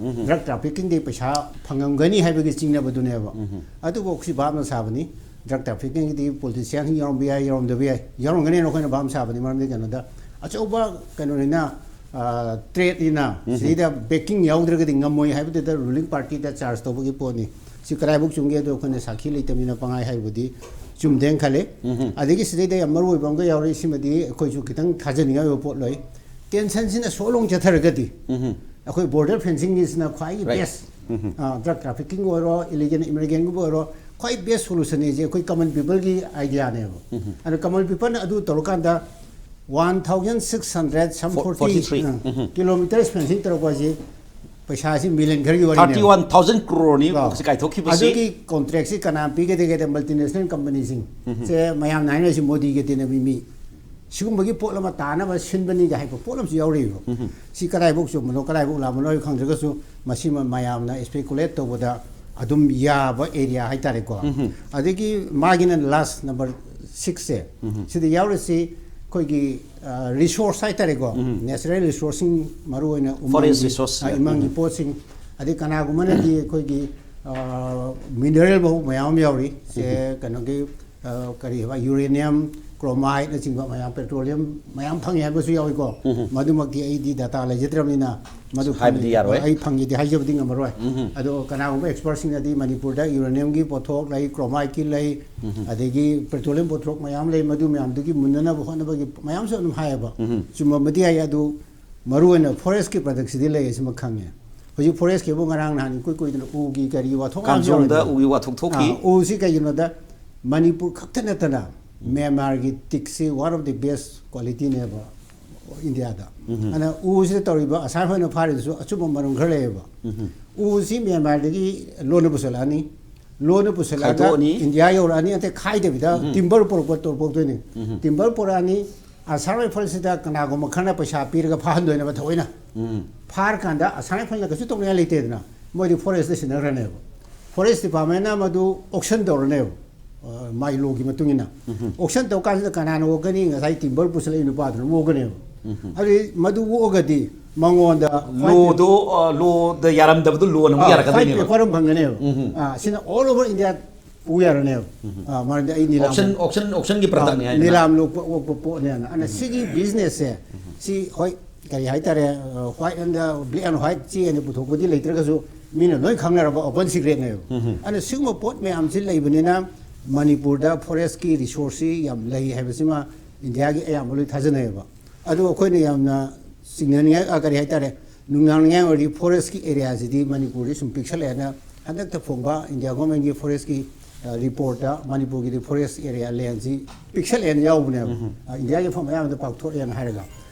ꯗ꯭ꯔꯒ ꯇ꯭ꯔꯥꯐꯤꯀꯤꯡꯗꯤ ꯄꯩꯁꯥ ꯐꯪꯉꯝꯒꯅꯤ ꯍꯥꯏꯕꯒꯤ ꯆꯤꯡꯅꯕꯗꯨꯅꯦꯕ꯫ ꯑꯗꯨꯕꯨ ꯑꯩꯈꯣꯏ ꯚꯥꯞꯅ ꯁꯥꯕꯅꯤ, ꯗ꯭ꯔꯒ ꯇ꯭ꯔꯥꯐꯤꯀꯤꯡꯒꯤꯗꯤ ꯄꯣꯂꯤꯇꯤꯁꯤꯌꯥꯟꯁꯤꯡ ꯌꯥꯎꯔꯝꯕ ꯌꯥꯏ, ꯌꯥꯎꯔꯝꯗꯕ ꯌꯥꯏ, ꯌꯥꯎꯔꯝꯒꯅꯦꯅ ꯑꯩꯈꯣꯏꯅ ꯚꯥꯞꯅ ꯁꯥꯕꯅꯤ꯫ ꯃꯔꯝꯗꯤ ꯀꯩꯅꯣꯗ, ꯑꯆꯧꯕ ꯀꯩꯅꯣꯅꯤꯅ, ꯇ꯭ꯔꯦꯠꯅꯤꯅ ꯁꯤꯗꯩꯗ ꯕꯦꯀꯤꯡ ꯌꯥꯎꯗ꯭ꯔꯒꯗꯤ ꯉꯝꯃꯣꯏ ꯍꯥꯏꯕꯗꯨꯗ ꯔꯨꯂꯤꯡ ꯄꯥꯔꯇꯤꯗ ꯆꯥꯔꯖ ꯇꯧꯕꯒꯤ ꯄꯣꯠꯅꯤ꯫ ꯁꯤ ꯀꯗꯥꯏꯐꯥꯎ ꯆꯨꯝꯒꯦ ꯑꯗꯣ ꯑꯩꯈꯣꯏꯅ ꯁꯥꯈꯤ ꯂꯩꯇꯕꯅꯤꯅ ꯄꯪꯍꯥꯏ ꯍꯥꯏꯕꯗꯤ ꯆꯨꯝꯗꯦꯅ ꯈꯜꯂꯤ꯫ ꯑꯗꯒꯤ ꯁꯤꯗꯩꯗ ꯌꯥꯝ ꯃꯔꯨ ꯑꯣꯏꯕ ꯑꯃꯒ ꯌꯥꯎꯔꯤ, ꯁꯤꯃꯗꯤ ꯑꯩꯈꯣꯏꯁꯨ ꯈꯤꯇꯪ ꯊꯥꯖꯅꯤꯡꯉꯥꯏ ꯑꯣꯏꯕ ꯄꯣꯠ ꯂꯩ꯫ ꯇꯦꯟꯁꯟꯁꯤꯅ ꯁꯣꯂꯣꯡ ꯆꯠꯊꯔꯒꯗꯤ ꯑꯩꯈꯣꯏ ꯕꯣꯔꯗꯔ ꯐꯦꯟꯁꯤꯡꯒꯤꯁꯤꯅ ꯈ꯭ꯋꯥꯏꯒꯤ ꯕꯦꯁ꯫ ꯗ꯭ꯔꯒ ꯇ꯭ꯔꯥꯐꯤꯀꯤꯡ ꯑꯣꯏꯔꯣ, ꯏꯂꯤꯒꯦꯜ ꯏꯃꯤꯒ꯭ꯔꯦꯟꯒꯨꯝꯕ ꯑꯣꯏꯔꯣ, ꯈ꯭ꯋꯥꯏ ꯕꯦꯁ ꯁꯣꯂꯨꯁꯟꯅꯤ ꯍꯥꯏꯁꯦ ꯑꯩꯈꯣꯏ ꯀꯃꯟ ꯄꯤꯄꯜꯒꯤ ꯑꯥꯏꯗꯤꯌꯥꯅꯦꯕ꯫ ꯑꯗꯣ ꯀꯃꯟ ꯄꯤꯄꯜꯅ ꯑꯗꯨ ꯇꯧꯔꯀꯥꯟꯗ one thousand six hundred some forty forty three kilometres fencing ꯇꯧꯔꯛꯄ ꯍꯥꯏꯁꯤ ꯄꯩꯁꯥꯁꯤ ꯃꯤꯂꯤꯌꯟ ꯈꯔꯒꯤ ꯋꯥꯔꯤꯅꯦꯕ꯫ ꯊꯥꯔꯇꯤ ꯋꯥꯟ ꯊꯥꯎꯖꯟ ꯀ꯭ꯔꯣꯔꯅꯤ ꯀꯣ꯫ ꯍꯧꯖꯤꯛ ꯀꯥꯏꯊꯣꯛꯈꯤꯕꯁꯤ꯫ ꯑꯗꯨꯒꯤ ꯀꯣꯟꯇ꯭ꯔꯦꯛꯁꯤ ꯀꯅꯥ ꯄꯤꯒꯗꯒꯦꯗ ꯃꯜꯇꯤꯅꯦꯁꯅꯦꯜ ꯀꯝꯄꯅꯤꯁꯤꯡ꯫ ꯁꯦ ꯃꯌꯥꯝꯅ ꯍꯥꯏꯅꯔꯤꯁꯤ ꯃꯣꯗꯤꯒ ꯇꯤꯟꯅꯕꯤ ꯃꯤ꯫ ꯁꯤꯒꯨꯝꯕꯒꯤ ꯄꯣꯠ ꯑꯃ ꯇꯥꯅꯕ ꯁꯤꯟꯕꯅꯤꯒ ꯍꯥꯏꯕ ꯄꯣꯠ ꯑꯃꯁꯨ ꯌꯥꯎꯔꯤꯕ꯫ ꯁꯤ ꯀꯗꯥꯏꯐꯥꯎ ꯆꯨꯝꯕꯅꯣ, ꯀꯗꯥꯏꯐꯥꯎ ꯂꯥꯟꯕꯅꯣ ꯍꯥꯏꯕ ꯈꯪꯗ꯭ꯔꯒꯁꯨ, ꯃꯁꯤꯃ ꯃꯌꯥꯝꯅ ꯏꯁꯄꯦꯀꯨꯂꯦꯠ ꯇꯧꯕꯗ ꯑꯗꯨꯝ ꯌꯥꯕ ꯑꯦꯔꯤꯌꯥ ꯍꯥꯏꯇꯥꯔꯦꯀꯣ꯫ ꯑꯗꯒꯤ ꯃꯥꯒꯤꯅ ꯂꯥꯁ ꯅꯝꯕꯔ ꯁꯤꯛꯁꯁꯦ, ꯁꯤꯗ ꯌꯥꯎꯔꯤꯁꯤ ꯑꯩꯈꯣꯏꯒꯤ, ꯑ, ꯔꯤꯁꯣꯔꯁ ꯍꯥꯏꯇꯥꯔꯦꯀꯣ, ꯅꯦꯆꯔꯦꯜ ꯔꯤꯁꯣꯔꯁꯁꯤꯡ, ꯃꯔꯨꯑꯣꯏꯅ ꯎꯃꯪꯒꯤ, ꯐꯣꯔꯦꯁ ꯔꯤꯁꯣꯔꯁ꯫ ꯑ, ꯏꯃꯪꯒꯤ ꯄꯣꯠꯁꯤꯡ, ꯑꯗꯩ ꯀꯅꯥꯒꯨꯝꯕꯅꯗꯤ ꯑꯩꯈꯣꯏꯒꯤ, ꯑ, ꯃꯤꯅꯔꯦꯜ ꯃꯍꯨ ꯃꯌꯥꯝ ꯑꯃ ꯌꯥꯎꯔꯤ꯫ ꯁꯦ ꯀꯩꯅꯣꯒꯤ, ꯑ, ꯀꯔꯤ ꯍꯥꯏꯕ, ꯌꯨꯔꯦꯅꯤꯌꯝ, ꯀ꯭ꯔꯣꯃꯥꯏꯠꯅꯆꯤꯡꯕ ꯃꯌꯥꯝ, ꯄꯦꯇ꯭ꯔꯣꯂꯤꯌꯝ ꯃꯌꯥꯝ ꯐꯪꯉꯤ ꯍꯥꯏꯕꯁꯨ ꯌꯥꯎꯏꯀꯣ꯫ ꯃꯗꯨꯃꯛꯇꯤ ꯑꯩꯗꯤ ꯗꯥꯇꯥ ꯂꯩꯖꯗ꯭ꯔꯕꯅꯤꯅ ꯃꯗꯨ ꯍꯥꯏꯕꯗꯤ ꯌꯥꯔꯣꯏ꯫ ꯑꯩ ꯐꯪꯉꯤꯗꯤ ꯍꯥꯏꯖꯕꯗꯤ ꯉꯝꯃꯔꯣꯏ꯫ ꯑꯗꯣ ꯀꯅꯥꯒꯨꯝꯕ ꯑꯦꯛꯁꯄꯔꯠꯁꯤꯡꯅꯗꯤ ꯃꯅꯤꯄꯨꯔꯗ ꯌꯨꯔꯦꯅꯤꯌꯝꯒꯤ ꯄꯣꯠꯊꯣꯛ ꯂꯩ, ꯀ꯭ꯔꯣꯃꯥꯏꯠꯀꯤ ꯂꯩ, ꯑꯗꯒꯤ ꯄꯦꯇ꯭ꯔꯣꯂꯤꯌꯝ ꯄꯣꯠꯊꯣꯛ ꯃꯌꯥꯝ ꯂꯩ, ꯃꯗꯨ ꯃꯌꯥꯝꯗꯨꯒꯤ ꯃꯨꯟꯅꯅꯕ ꯍꯣꯠꯅꯕꯒꯤ ꯃꯌꯥꯝꯁꯨ ꯑꯗꯨꯝ ꯍꯥꯏꯌꯦꯕ꯫ ꯆꯨꯝꯃꯝꯕꯗꯤ ꯌꯥꯏ, ꯑꯗꯨ ꯃꯔꯨꯑꯣꯏꯅ ꯐꯣꯔꯦꯁꯀꯤ ꯄ꯭ꯔꯗꯛꯁꯤꯗꯤ ꯂꯩ, ꯑꯁꯤꯃ ꯈꯪꯉꯦ꯫ ꯍꯧꯖꯤꯛ ꯐꯣꯔꯦꯁꯀꯤꯕꯨ ꯉꯔꯥꯡ ꯅꯍꯥꯟ ꯏꯀꯨꯏ ꯀꯨꯏꯗꯅ ꯎꯒꯤ ꯀꯔꯤ ꯋꯥꯊꯣꯛ ꯃꯌꯥꯝ ꯀꯥꯝꯖꯣꯡꯗ ꯌꯥꯎꯔꯤꯗꯅ꯫ ꯎꯒꯤ ꯋꯥꯊꯣꯛ ꯊꯣꯛꯈꯤ꯫ ꯑꯥ, ꯎꯁꯤ ꯀꯩꯒꯤꯅꯣꯗ ꯃꯅꯤꯄꯨꯔ ꯈꯛꯇ ꯅꯠꯇꯅ ꯃ꯭ꯌꯥꯟꯃꯥꯔꯒꯤ ꯇꯤꯛꯁꯤ one of the best qualityꯅꯦꯕ ꯏꯟꯗꯤꯌꯥꯗ꯫ ꯑꯗꯨꯅ ꯎꯁꯤꯗ ꯇꯧꯔꯤꯕ ꯑꯁꯥꯝ ꯔꯥꯏꯐꯜꯅ ꯐꯥꯔꯤꯗꯨꯁꯨ ꯑꯆꯨꯝꯕ ꯃꯔꯝ ꯈꯔ ꯂꯩꯌꯦꯕ꯫ ꯎꯁꯤ ꯃ꯭ꯌꯥꯟꯃꯥꯔꯗꯒꯤ ꯂꯣꯟꯅ ꯄꯨꯁꯜꯂꯛꯑꯅꯤ, ꯂꯣꯟꯅ ꯄꯨꯁꯜꯂꯛꯑꯒ ꯈꯥꯏꯗꯣꯛꯑꯅꯤ꯫ ꯏꯟꯗꯤꯌꯥ ꯌꯧꯔꯛꯑꯅꯤ, ꯑꯇꯩ ꯈꯥꯏꯗꯕꯤꯗ ꯇꯤꯝꯕꯔ ꯄꯨꯔꯛꯄ ꯄꯨꯔꯛꯇꯣꯏꯅꯤ꯫ ꯇꯤꯝꯕꯔ ꯄꯨꯔꯛꯑꯅꯤ, ꯑꯁꯥꯝ ꯔꯥꯏꯐꯜꯁꯤꯗ ꯀꯅꯥꯒꯨꯝꯕ ꯈꯔꯅ ꯄꯩꯁꯥ ꯄꯤꯔꯒ ꯐꯥꯍꯟꯗꯣꯏꯅꯦꯕ ꯊꯑꯣꯏꯅ꯫ ꯐꯥꯔꯀꯥꯟꯗ ꯑꯁꯥꯝ ꯔꯥꯏꯐꯜꯅ ꯀꯩꯁꯨ ꯇꯧꯅꯤꯡꯉꯥꯏ ꯂꯩꯇꯦꯗꯅ, ꯃꯣꯏꯗꯤ ꯐꯣꯔꯦꯁꯇ ꯁꯤꯟꯅꯈ꯭ꯔꯅꯦꯕ꯫ ꯐꯣꯔꯦꯁ ꯗꯤꯄꯥꯔꯠꯃꯦꯟꯅ ꯃꯗꯨ ꯑꯣꯛꯁꯟ ꯇꯧꯔꯅꯦꯕ꯫ ꯑ, ꯃꯥꯏ ꯂꯣꯒꯤ ꯃꯇꯨꯡ ꯏꯟꯅ ꯑꯣꯛꯁꯟ ꯇꯧ ꯀꯥꯟꯁꯤꯗ ꯀꯅꯥꯅ ꯑꯣꯛꯀꯅꯤ? ꯉꯁꯥꯏ ꯇꯤꯝꯕꯔ ꯄꯨꯁꯜꯂꯛꯏ ꯅꯨꯄꯥꯗꯨꯅ ꯑꯣꯛꯀꯅꯦꯕ꯫ ꯑꯗꯨꯗꯤ ꯃꯗꯨ ꯑꯣꯛꯑꯒꯗꯤ ꯃꯉꯣꯟꯗ ꯂꯣꯗꯣ, ꯑ, ꯂꯣꯗ ꯌꯥꯔꯝꯗꯕꯗꯣ ꯂꯣꯅ ꯑꯃꯨꯛ ꯌꯥꯔꯛꯀꯗꯣꯏꯅꯦꯕ꯫ ꯄꯦꯄꯔ ꯑꯃ ꯐꯪꯒꯅꯦꯕ꯫ ꯑ, ꯁꯤꯅ all over India ꯄꯨ ꯌꯥꯔꯅꯦꯕ꯫ ꯑ, ꯃꯔꯝꯗꯤ ꯑꯩ ꯅꯤꯂꯥꯝ ꯑꯣꯛꯁꯟ, ꯑꯣꯛꯁꯟ, ꯑꯣꯛꯁꯟꯒꯤ ꯄ꯭ꯔꯗꯛꯅꯤ ꯍꯥꯏꯗꯅ꯫ ꯅꯤꯂꯥꯝ ꯂꯣꯛꯄ ꯑꯣꯛꯄ ꯄꯣꯠꯅꯦꯅ꯫ ꯑꯗꯨꯅ ꯁꯤꯒꯤ ꯕꯤꯖꯤꯅꯦꯁꯁꯦ ꯁꯤ, ꯍꯣꯏ, ꯀꯔꯤ ꯍꯥꯏꯇꯥꯔꯦ, white and black and white ꯆꯦ ꯑꯣꯏꯅ ꯄꯨꯊꯣꯛꯄꯗꯤ ꯂꯩꯇ꯭ꯔꯒꯁꯨ ꯃꯤꯅ ꯂꯣꯏ ꯈꯪꯅꯔꯕ open secretꯅꯦꯕ꯫ ꯑꯗꯨꯅ ꯁꯤꯒꯨꯝꯕ ꯄꯣꯠ ꯃꯌꯥꯝꯁꯤ ꯂꯩꯕꯅꯤꯅ ꯃꯅꯤꯄꯨꯔꯗ ꯐꯣꯔꯦꯁꯀꯤ ꯔꯤꯁꯣꯔꯁꯁꯤ ꯌꯥꯝ ꯂꯩ ꯍꯥꯏꯕꯁꯤꯃ ꯏꯟꯗꯤꯌꯥꯒꯤ ꯑꯌꯥꯝꯕ ꯂꯣꯏ ꯊꯥꯖꯅꯩꯌꯦꯕ꯫ ꯑꯗꯣ ꯑꯩꯈꯣꯏꯅ ꯌꯥꯝꯅ ꯆꯤꯡꯅꯅꯤꯡꯉꯥꯏ, ꯑ, ꯀꯔꯤ ꯍꯥꯏꯇꯥꯔꯦ, ꯅꯨꯡꯅꯥꯡꯅꯤꯡꯉꯥꯏ ꯑꯣꯏꯔꯗꯤ ꯐꯣꯔꯦꯁꯀꯤ ꯑꯦꯔꯤꯌꯥꯁꯤꯗꯤ ꯃꯅꯤꯄꯨꯔꯗꯤ ꯁꯨꯝ ꯄꯤꯛꯁꯜꯂꯛꯑꯦꯅ ꯍꯟꯗꯛꯇ ꯐꯣꯡꯕ ꯏꯟꯗꯤꯌꯥ ꯒꯣꯔꯃꯦꯟꯒꯤ ꯐꯣꯔꯦꯁꯀꯤ, ꯑ, ꯔꯤꯄꯣꯔꯠꯇ ꯃꯅꯤꯄꯨꯔꯒꯤꯗꯤ ꯐꯣꯔꯦꯁ ꯑꯦꯔꯤꯌꯥ ꯂꯦꯟꯁꯤ ꯄꯤꯛꯁꯜꯂꯛꯑꯦꯅ ꯌꯥꯎꯕꯅꯦꯕ꯫ ꯑ, ꯏꯟꯗꯤꯌꯥꯒꯤ ꯃꯐꯝ ꯑꯌꯥꯝꯕꯗ ꯄꯥꯛꯊꯣꯛꯑꯦꯅ ꯍꯥꯏꯔꯒ꯫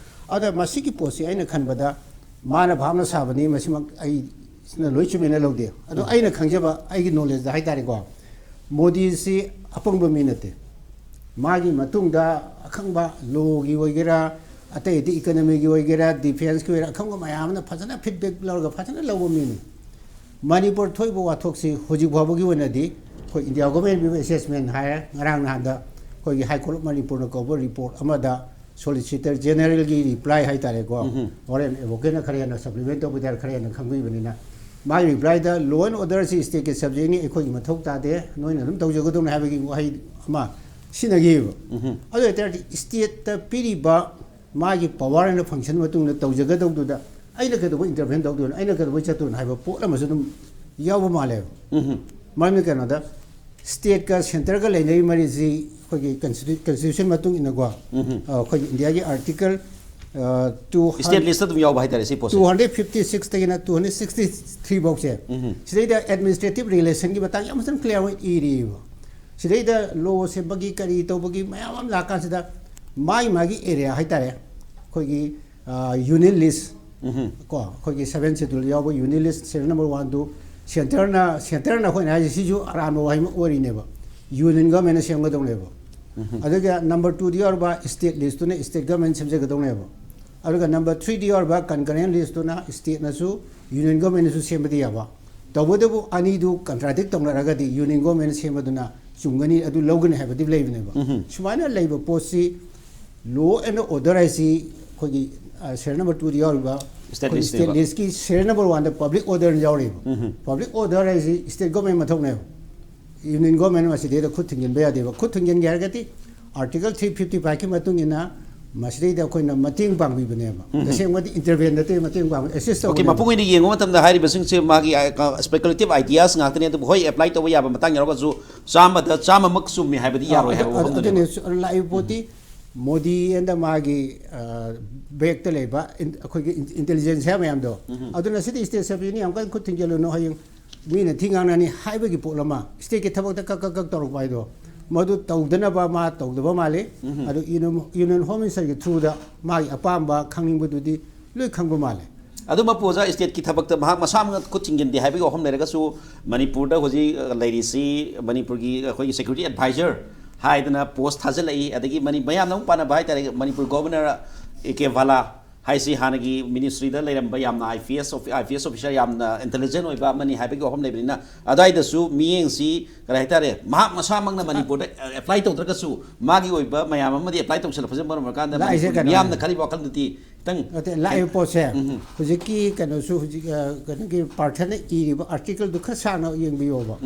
ꯑꯗ ꯃꯁꯤꯒꯤ ꯄꯣꯠꯁꯤ ꯑꯩꯅ ꯈꯟꯕꯗ ꯃꯥꯅ ꯚꯥꯞꯅ ꯁꯥꯕꯅꯤ, ꯃꯁꯤꯃꯛ ꯑꯩ ꯁꯤꯅ ꯂꯣꯏ ꯆꯨꯝꯃꯦꯅ ꯂꯧꯗꯦ꯫ ꯑꯗꯣ ꯑꯩꯅ ꯈꯪꯖꯕ, ꯑꯩꯒꯤ ꯅꯣꯂꯦꯖꯇ ꯍꯥꯏꯇꯥꯔꯦꯀꯣ, ꯃꯣꯗꯤꯁꯤ ꯑꯄꯪꯕ ꯃꯤ ꯅꯠꯇꯦ꯫ ꯃꯥꯒꯤ ꯃꯇꯨꯡꯗ ꯑꯈꯪꯕ ꯂꯣꯒꯤ ꯑꯣꯏꯒꯦꯔꯥ, ꯑꯇꯩ ꯑꯇꯩ ꯏꯀꯣꯅꯣꯃꯤꯒꯤ ꯑꯣꯏꯒꯦꯔꯥ, ꯗꯤꯐꯦꯟꯁꯀꯤ ꯑꯣꯏꯒꯦꯔꯥ, ꯑꯈꯪꯕ ꯃꯌꯥꯝ ꯑꯃꯅ ꯐꯖꯅ ꯐꯤꯗꯕꯦꯛ ꯂꯧꯔꯒ ꯐꯖꯅ ꯂꯧꯕ ꯃꯤꯅꯤ꯫ ꯃꯅꯤꯄꯨꯔ ꯊꯣꯛꯏꯕ ꯋꯥꯊꯣꯛꯁꯤ ꯍꯧꯖꯤꯛ ꯐꯥꯎꯕꯒꯤ ꯑꯣꯏꯅꯗꯤ ꯑꯩꯈꯣꯏ ꯏꯟꯗꯤꯌꯥ ꯒꯣꯔꯃꯦꯟ ꯑꯦꯁꯦꯁꯃꯦꯟ ꯍꯥꯏꯔꯦ, ꯉꯔꯥꯡ ꯅꯍꯥꯟꯗ ꯑꯩꯈꯣꯏꯒꯤ ꯍꯥꯏ ꯀꯣꯔꯠ ꯑꯣꯐ ꯃꯅꯤꯄꯨꯔꯅ ꯀꯧꯕ ꯔꯤꯄꯣꯔꯠ ꯑꯃꯗ ꯁꯣꯂꯤꯁꯤꯇꯔ ꯖꯦꯅꯔꯦꯜꯒꯤ ꯔꯤꯄ꯭ꯂꯥꯏ ꯍꯥꯏꯇꯥꯔꯦꯀꯣ, ꯍꯣꯔꯦꯟ ꯑꯦꯗꯚꯣꯀꯦꯠꯅ ꯈꯔ ꯍꯦꯟꯅ ꯁꯄ꯭ꯂꯤꯃꯦꯟ ꯇꯧꯕ ꯇꯥꯔꯦ, ꯈꯔ ꯍꯦꯟꯅ ꯈꯪꯕꯤꯕꯅꯤꯅ, ꯃꯥꯒꯤ ꯔꯤꯄ꯭ꯂꯥꯏꯗ "Law and order ꯁꯤ ꯁ꯭ꯇꯦꯠꯀꯤ ꯁꯕꯖꯦꯛꯅꯤ, ꯑꯩꯈꯣꯏꯒꯤ ꯃꯊꯧ ꯇꯥꯗꯦ, ꯅꯣꯏꯅ ꯑꯗꯨꯝ ꯇꯧꯖꯒꯗꯧꯅꯤ" ꯍꯥꯏꯕꯒꯤ ꯋꯥꯍꯩ ꯑꯃ ꯁꯤꯖꯤꯟꯅꯈꯤꯕ꯫ ꯑꯗꯨ ꯑꯣꯏꯇꯥꯔꯗꯤ ꯁ꯭ꯇꯦꯠꯇ ꯄꯤꯔꯤꯕ ꯃꯥꯒꯤ ꯄꯋꯥꯔ ꯑꯦꯟ ꯐꯪꯁꯟ ꯃꯇꯨꯡꯗ ꯇꯧꯖꯒꯗꯧꯗꯨꯗ ꯑꯩꯅ ꯀꯩꯗꯧꯕꯩ ꯏꯟꯇꯔꯚꯦꯟ ꯇꯧꯗꯣꯏꯅꯣ, ꯑꯩꯅ ꯀꯩꯗꯧꯕꯩ ꯆꯠꯇꯣꯏꯅꯣ ꯍꯥꯏꯕ ꯄꯣꯠ ꯑꯃꯁꯨ ꯑꯗꯨꯝ ꯌꯥꯎꯕ ꯃꯥꯜꯂꯦꯕ꯫ ꯃꯔꯝꯗꯤ ꯀꯩꯅꯣꯗ, ꯁ꯭ꯇꯦꯠꯀ ꯁꯦꯟꯇꯔꯒ ꯂꯩꯅꯔꯤꯕ ꯃꯔꯤꯁꯤ ꯑꯩꯈꯣꯏꯒꯤ ꯀꯟꯁꯇꯤꯇ꯭ꯌꯨ-, ꯀꯟꯁꯇꯤꯇ꯭ꯌꯨꯁꯟ ꯃꯇꯨꯡ ꯏꯟꯅꯀꯣ, ꯑ, ꯑꯩꯈꯣꯏꯒꯤ ꯏꯟꯗꯤꯌꯥꯒꯤ ꯑꯥꯔꯇꯤꯀꯜ, ꯑ, ꯇꯨ ꯍꯟ-, ꯁ꯭ꯇꯦꯠ ꯂꯤꯁꯇ ꯑꯗꯨꯝ ꯌꯥꯎꯕ ꯍꯥꯏꯇꯥꯔꯦ ꯁꯤ ꯄꯣꯠꯁꯦ꯫ Two hundred fifty six ꯇꯒꯤꯅ two hundred sixty three ꯐꯥꯎꯁꯦ, ꯁꯤꯗꯩꯗ ꯑꯦꯗꯃꯤꯅꯤꯁꯇ꯭ꯔꯦꯇꯤꯚ ꯔꯤꯂꯦꯁꯟꯒꯤ ꯃꯇꯥꯡ ꯌꯥꯝ ꯐꯖꯅ ꯀ꯭ꯂꯤꯌꯥꯔ ꯑꯣꯏꯅ ꯏꯔꯤꯕ꯫ ꯁꯤꯗꯩꯗ ꯂꯣ ꯁꯦꯝꯕꯒꯤ ꯀꯔꯤ ꯇꯧꯕꯒꯤ ꯃꯌꯥꯝ ꯑꯃ ꯂꯥꯛꯀꯥꯟꯁꯤꯗ ꯃꯥꯒꯤ ꯃꯥꯒꯤ ꯑꯦꯔꯤꯌꯥ ꯍꯥꯏꯇꯥꯔꯦ, ꯑꯩꯈꯣꯏꯒꯤ ꯌꯨꯅꯤꯌꯟ ꯂꯤꯁ, ꯀꯣ, ꯑꯩꯈꯣꯏꯒꯤ ꯁꯚꯦꯟ ꯁꯦꯗꯨꯜ ꯌꯥꯎꯕ ꯌꯨꯅꯤꯌꯟ ꯂꯤꯁ ꯁꯦꯔꯤꯌꯦꯜ ꯅꯝꯕꯔ ꯋꯥꯟꯗꯨ ꯁꯦꯟꯇꯔꯅ, ꯁꯦꯟꯇꯔꯅ ꯑꯩꯈꯣꯏꯅ ꯍꯥꯏꯁꯦ ꯁꯤꯁꯨ ꯑꯔꯥꯟꯕ ꯋꯥꯍꯩ ꯑꯃ ꯑꯣꯏꯔꯤꯅꯦꯕ꯫ ꯌꯨꯅꯤꯌꯟ ꯒꯚꯔꯟꯃꯦꯟꯅ ꯁꯦꯝꯒꯗꯧꯅꯦꯕ꯫ ꯑꯗꯨꯒ ꯅꯝꯕꯔ ꯇꯨꯗ ꯌꯥꯎꯔꯤꯕ ꯁ꯭ꯇꯦꯠ ꯂꯤꯁꯇꯨꯅ ꯁ꯭ꯇꯦꯠ ꯒꯚꯔꯟꯃꯦꯟ ꯁꯦꯝꯖꯒꯗꯧꯅꯦꯕ꯫ ꯑꯗꯨꯒ ꯅꯝꯕꯔ ꯊ꯭ꯔꯤꯗ ꯌꯥꯎꯔꯤꯕ ꯀꯟꯀꯔꯦꯟ ꯂꯤꯁꯇꯨꯅ ꯁ꯭ꯇꯦꯠꯅꯁꯨ ꯌꯨꯅꯤꯌꯟ ꯒꯚꯔꯟꯃꯦꯟꯅꯁꯨ ꯁꯦꯝꯕꯗꯤ ꯌꯥꯕ꯫ ꯇꯧꯕꯇꯕꯨ ꯑꯅꯤꯗꯨ ꯀꯟꯇ꯭ꯔꯥꯗꯤꯛ ꯇꯧꯅꯔꯒꯗꯤ ꯌꯨꯅꯤꯌꯟ ꯒꯣꯔꯃꯦꯟꯅ ꯁꯦꯝꯕꯗꯨꯅ ꯆꯨꯝꯒꯅꯤ, ꯑꯗꯨ ꯂꯧꯒꯅꯤ ꯍꯥꯏꯕꯗꯤ ꯂꯩꯕꯅꯦꯕ꯫ ꯁꯨꯃꯥꯏꯅ ꯂꯩꯕ ꯄꯣꯠꯁꯤ, ꯂꯣ ꯑꯦꯟ ꯑꯣꯔꯗꯔ ꯍꯥꯏꯁꯤ ꯑꯩꯈꯣꯏꯒꯤ ꯁꯦꯔꯤꯌꯦꯜ ꯅꯝꯕꯔ ꯇꯨꯗ ꯌꯥꯎꯔꯤꯕ, ꯁ꯭ꯇꯦꯠ ꯑꯩꯈꯣꯏꯒꯤ ꯁ꯭ꯇꯦꯠ ꯂꯤꯁꯅꯦꯕ꯫ ꯂꯤꯁꯀꯤ ꯁꯦꯔꯤꯌꯦꯜ ꯅꯝꯕꯔ ꯋꯥꯟꯗ ꯄꯕ꯭ꯂꯤꯛ ꯑꯣꯔꯗꯔ ꯌꯥꯎꯔꯤꯕ꯫ ꯄꯕ꯭ꯂꯤꯛ ꯑꯣꯔꯗꯔ ꯍꯥꯏꯁꯤ ꯁ꯭ꯇꯦꯠ ꯒꯣꯔꯃꯦꯟ ꯃꯊꯧꯅꯦꯕ꯫ ꯌꯨꯅꯤꯌꯟ ꯒꯣꯔꯃꯦꯟ ꯃꯁꯤꯗꯩꯗ ꯈꯨꯠ ꯊꯤꯡꯖꯤꯟꯕ ꯌꯥꯗꯦꯕ꯫ ꯈꯨꯠ ꯊꯤꯡꯖꯤꯟꯒꯦ ꯍꯥꯏꯔꯒꯗꯤ ꯑꯥꯔꯇꯤꯀꯜ ꯊ꯭ꯔꯤ ꯐꯤꯐꯇꯤ ꯐꯥꯏꯚꯀꯤ ꯃꯇꯨꯡ ꯏꯟꯅ ꯃꯁꯤꯗꯩꯗ ꯑꯩꯈꯣꯏꯅ ꯃꯇꯦꯡ ꯄꯥꯡꯕꯤꯕꯅꯦꯕ꯫ ꯇꯁꯦꯡꯕꯗꯤ ꯏꯟꯇꯔꯚꯦꯟ ꯅꯠꯇꯦ, ꯃꯇꯦꯡ ꯄꯥꯡꯕ, ꯑꯦꯁꯤꯁ ꯑꯣꯀꯦ, ꯇꯧꯕꯅꯦꯕ꯫ ꯃꯄꯨꯡ ꯑꯣꯏꯅ ꯌꯦꯡꯕ ꯃꯇꯝꯗ ꯍꯥꯏꯔꯤꯕꯁꯤꯡꯁꯦ ꯃꯥꯒꯤ ꯁ꯭ꯄꯦꯀꯨꯂꯦꯇꯤꯚ ꯑꯥꯏꯗꯤꯌꯥꯁ ꯉꯥꯛꯇꯅꯤ, ꯑꯗꯨꯕꯨ ꯍꯣꯏ, ꯑꯦꯄ꯭ꯂꯥꯏ ꯇꯧꯕ ꯌꯥꯕ ꯃꯇꯥꯡ ꯌꯥꯎꯔꯒꯁꯨ ꯆꯥꯝꯃꯗ ꯆꯥꯝꯃꯃꯛ ꯆꯨꯝꯃꯤ ꯍꯥꯏꯕꯗꯤ ꯌꯥꯔꯣꯏ ꯍꯥꯏꯕ ꯑꯗꯨ- ꯋꯥꯐꯝꯗꯨꯅꯦꯕ꯫ ꯑꯗꯨꯅꯦ ꯁꯨ-, ꯂꯥꯛꯏꯕ ꯄꯣꯠꯇꯤ ꯃꯣꯗꯤ ꯑꯦꯟꯗ ꯃꯥꯒꯤ, ꯑ, ꯕꯦꯛꯇ ꯂꯩꯕ ꯏꯟ-, ꯑꯩꯈꯣꯏꯒꯤ ꯏꯟ-, ꯏꯟꯇꯦꯂꯤꯖꯦꯟꯁꯤꯌꯥ ꯃꯌꯥꯝꯗꯣ, ꯑꯗꯨꯅ ꯁꯤꯗꯤ ꯁ꯭ꯇꯦꯠ ꯁꯦꯐꯇꯤꯅꯤ, ꯌꯥꯝ ꯀꯟꯅ ꯈꯨꯠ ꯊꯤꯡꯖꯤꯜꯂꯨꯅꯨ, ꯍꯌꯦꯡ ꯃꯤꯅ ꯊꯤ ꯉꯥꯡꯅꯅꯤ ꯍꯥꯏꯕꯒꯤ ꯄꯣꯠ ꯑꯃ, ꯁ꯭ꯇꯦꯠꯀꯤ ꯊꯕꯛꯇ ꯀꯛ ꯀꯛ ꯀꯛ ꯇꯧꯔꯛꯄ ꯍꯥꯏꯗꯣ, ꯃꯗꯨ ꯇꯧꯗꯅꯕ ꯃꯥ ꯇꯧꯗꯕ ꯃꯥꯜꯂꯤ꯫ ꯑꯗꯨ ꯌꯨꯅꯤꯌꯟ, ꯌꯨꯅꯤꯌꯟ ꯍꯣꯝ ꯃꯤꯅꯤꯁꯇꯔꯒꯤ ꯊ꯭ꯔꯨꯗ ꯃꯥꯒꯤ ꯑꯄꯥꯝꯕ ꯈꯪꯅꯤꯡꯕꯗꯨꯗꯤ ꯂꯣꯏ ꯈꯪꯕ ꯃꯥꯜꯂꯦ꯫ ꯑꯗꯨꯃꯛꯄꯨ ꯑꯣꯖꯥ, ꯁ꯭ꯇꯦꯠꯀꯤ ꯊꯕꯛꯇ ꯃꯍꯥꯛ ꯃꯁꯥꯃꯛꯅ ꯈꯨꯠ ꯊꯤꯡꯖꯤꯟꯗꯦ ꯍꯥꯏꯕꯒꯤ ꯋꯥꯐꯝ ꯂꯩꯔꯒꯁꯨ, ꯃꯅꯤꯄꯨꯔꯗ ꯍꯧꯖꯤꯛ, ꯑ, ꯂꯩꯔꯤꯁꯤ ꯃꯅꯤꯄꯨꯔꯒꯤ ꯑꯩꯈꯣꯏꯒꯤ ꯁꯦꯀ꯭ꯌꯨꯔꯤꯇꯤ ꯑꯦꯗꯚꯥꯏꯖꯔ ꯍꯥꯏꯗꯅ ꯄꯣꯁ ꯊꯥꯖꯤꯜꯂꯛꯏ, ꯑꯗꯒꯤ ꯃꯅꯤ-, ꯃꯌꯥꯝꯅ ꯑꯃꯨꯛ ꯄꯥꯅꯕ ꯍꯥꯏꯇꯥꯔꯦ, ꯃꯅꯤꯄꯨꯔ ꯒꯣꯚꯔꯅꯔ ꯑꯦ ꯀꯦ ꯚꯥꯂꯥ ꯍꯥꯏꯁꯤ ꯍꯥꯟꯅꯒꯤ ꯃꯤꯅꯤꯁꯇ꯭ꯔꯤꯗ ꯂꯩꯔꯝꯕ ꯌꯥꯝꯅ IPS ꯑꯣꯐꯤ-, IPS ꯑꯣꯐꯤꯁꯥꯔ ꯌꯥꯝꯅ ꯏꯟꯇꯦꯂꯤꯖꯦꯟ ꯑꯣꯏꯕ ꯑꯃꯅꯤ ꯍꯥꯏꯕꯒꯤ ꯋꯥꯐꯝ ꯂꯩꯕꯅꯤꯅ, ꯑꯗꯨꯋꯥꯏꯗꯁꯨ ꯃꯤꯠꯌꯦꯡꯁꯤ ꯀꯔꯤ ꯍꯥꯏꯇꯥꯔꯦ, ꯃꯍꯥꯛ ꯃꯁꯥꯃꯛꯅ ꯃꯅꯤꯄꯨꯔꯗ ꯑꯦꯄ꯭ꯂꯥꯏ ꯇꯧꯗ꯭ꯔꯒꯁꯨ ꯃꯥꯒꯤ ꯑꯣꯏꯕ ꯃꯌꯥꯝ ꯑꯃꯗꯤ ꯑꯦꯄ꯭ꯂꯥꯏ ꯇꯧꯁꯜꯂꯛꯄꯁꯤꯅ ꯃꯔꯝ ꯑꯣꯏꯔꯀꯥꯟꯗ ꯂꯥꯛꯏꯁꯦ ꯃꯅꯤꯄꯨꯔ ꯀꯩꯅꯣꯅꯦ꯫ ꯃꯤꯌꯥꯝꯅ ꯈꯜꯂꯤꯕ ꯋꯥꯈꯜꯗꯨꯗꯤ ꯈꯤꯇꯪ ꯅꯠꯇꯦ, ꯂꯥꯛꯏꯕ ꯄꯣꯠꯁꯦ ꯍꯧꯖꯤꯛꯀꯤ ꯀꯩꯅꯣꯁꯨ, ꯍꯧꯖꯤꯛ, ꯑ, ꯀꯩꯅꯣꯒꯤ ꯄꯥꯔꯊꯅ ꯏꯔꯤꯕ ꯑꯥꯔꯇꯤꯀꯜꯗꯨ ꯈꯔ ꯁꯥꯡꯅ ꯌꯦꯡꯕꯤꯌꯣꯕ꯫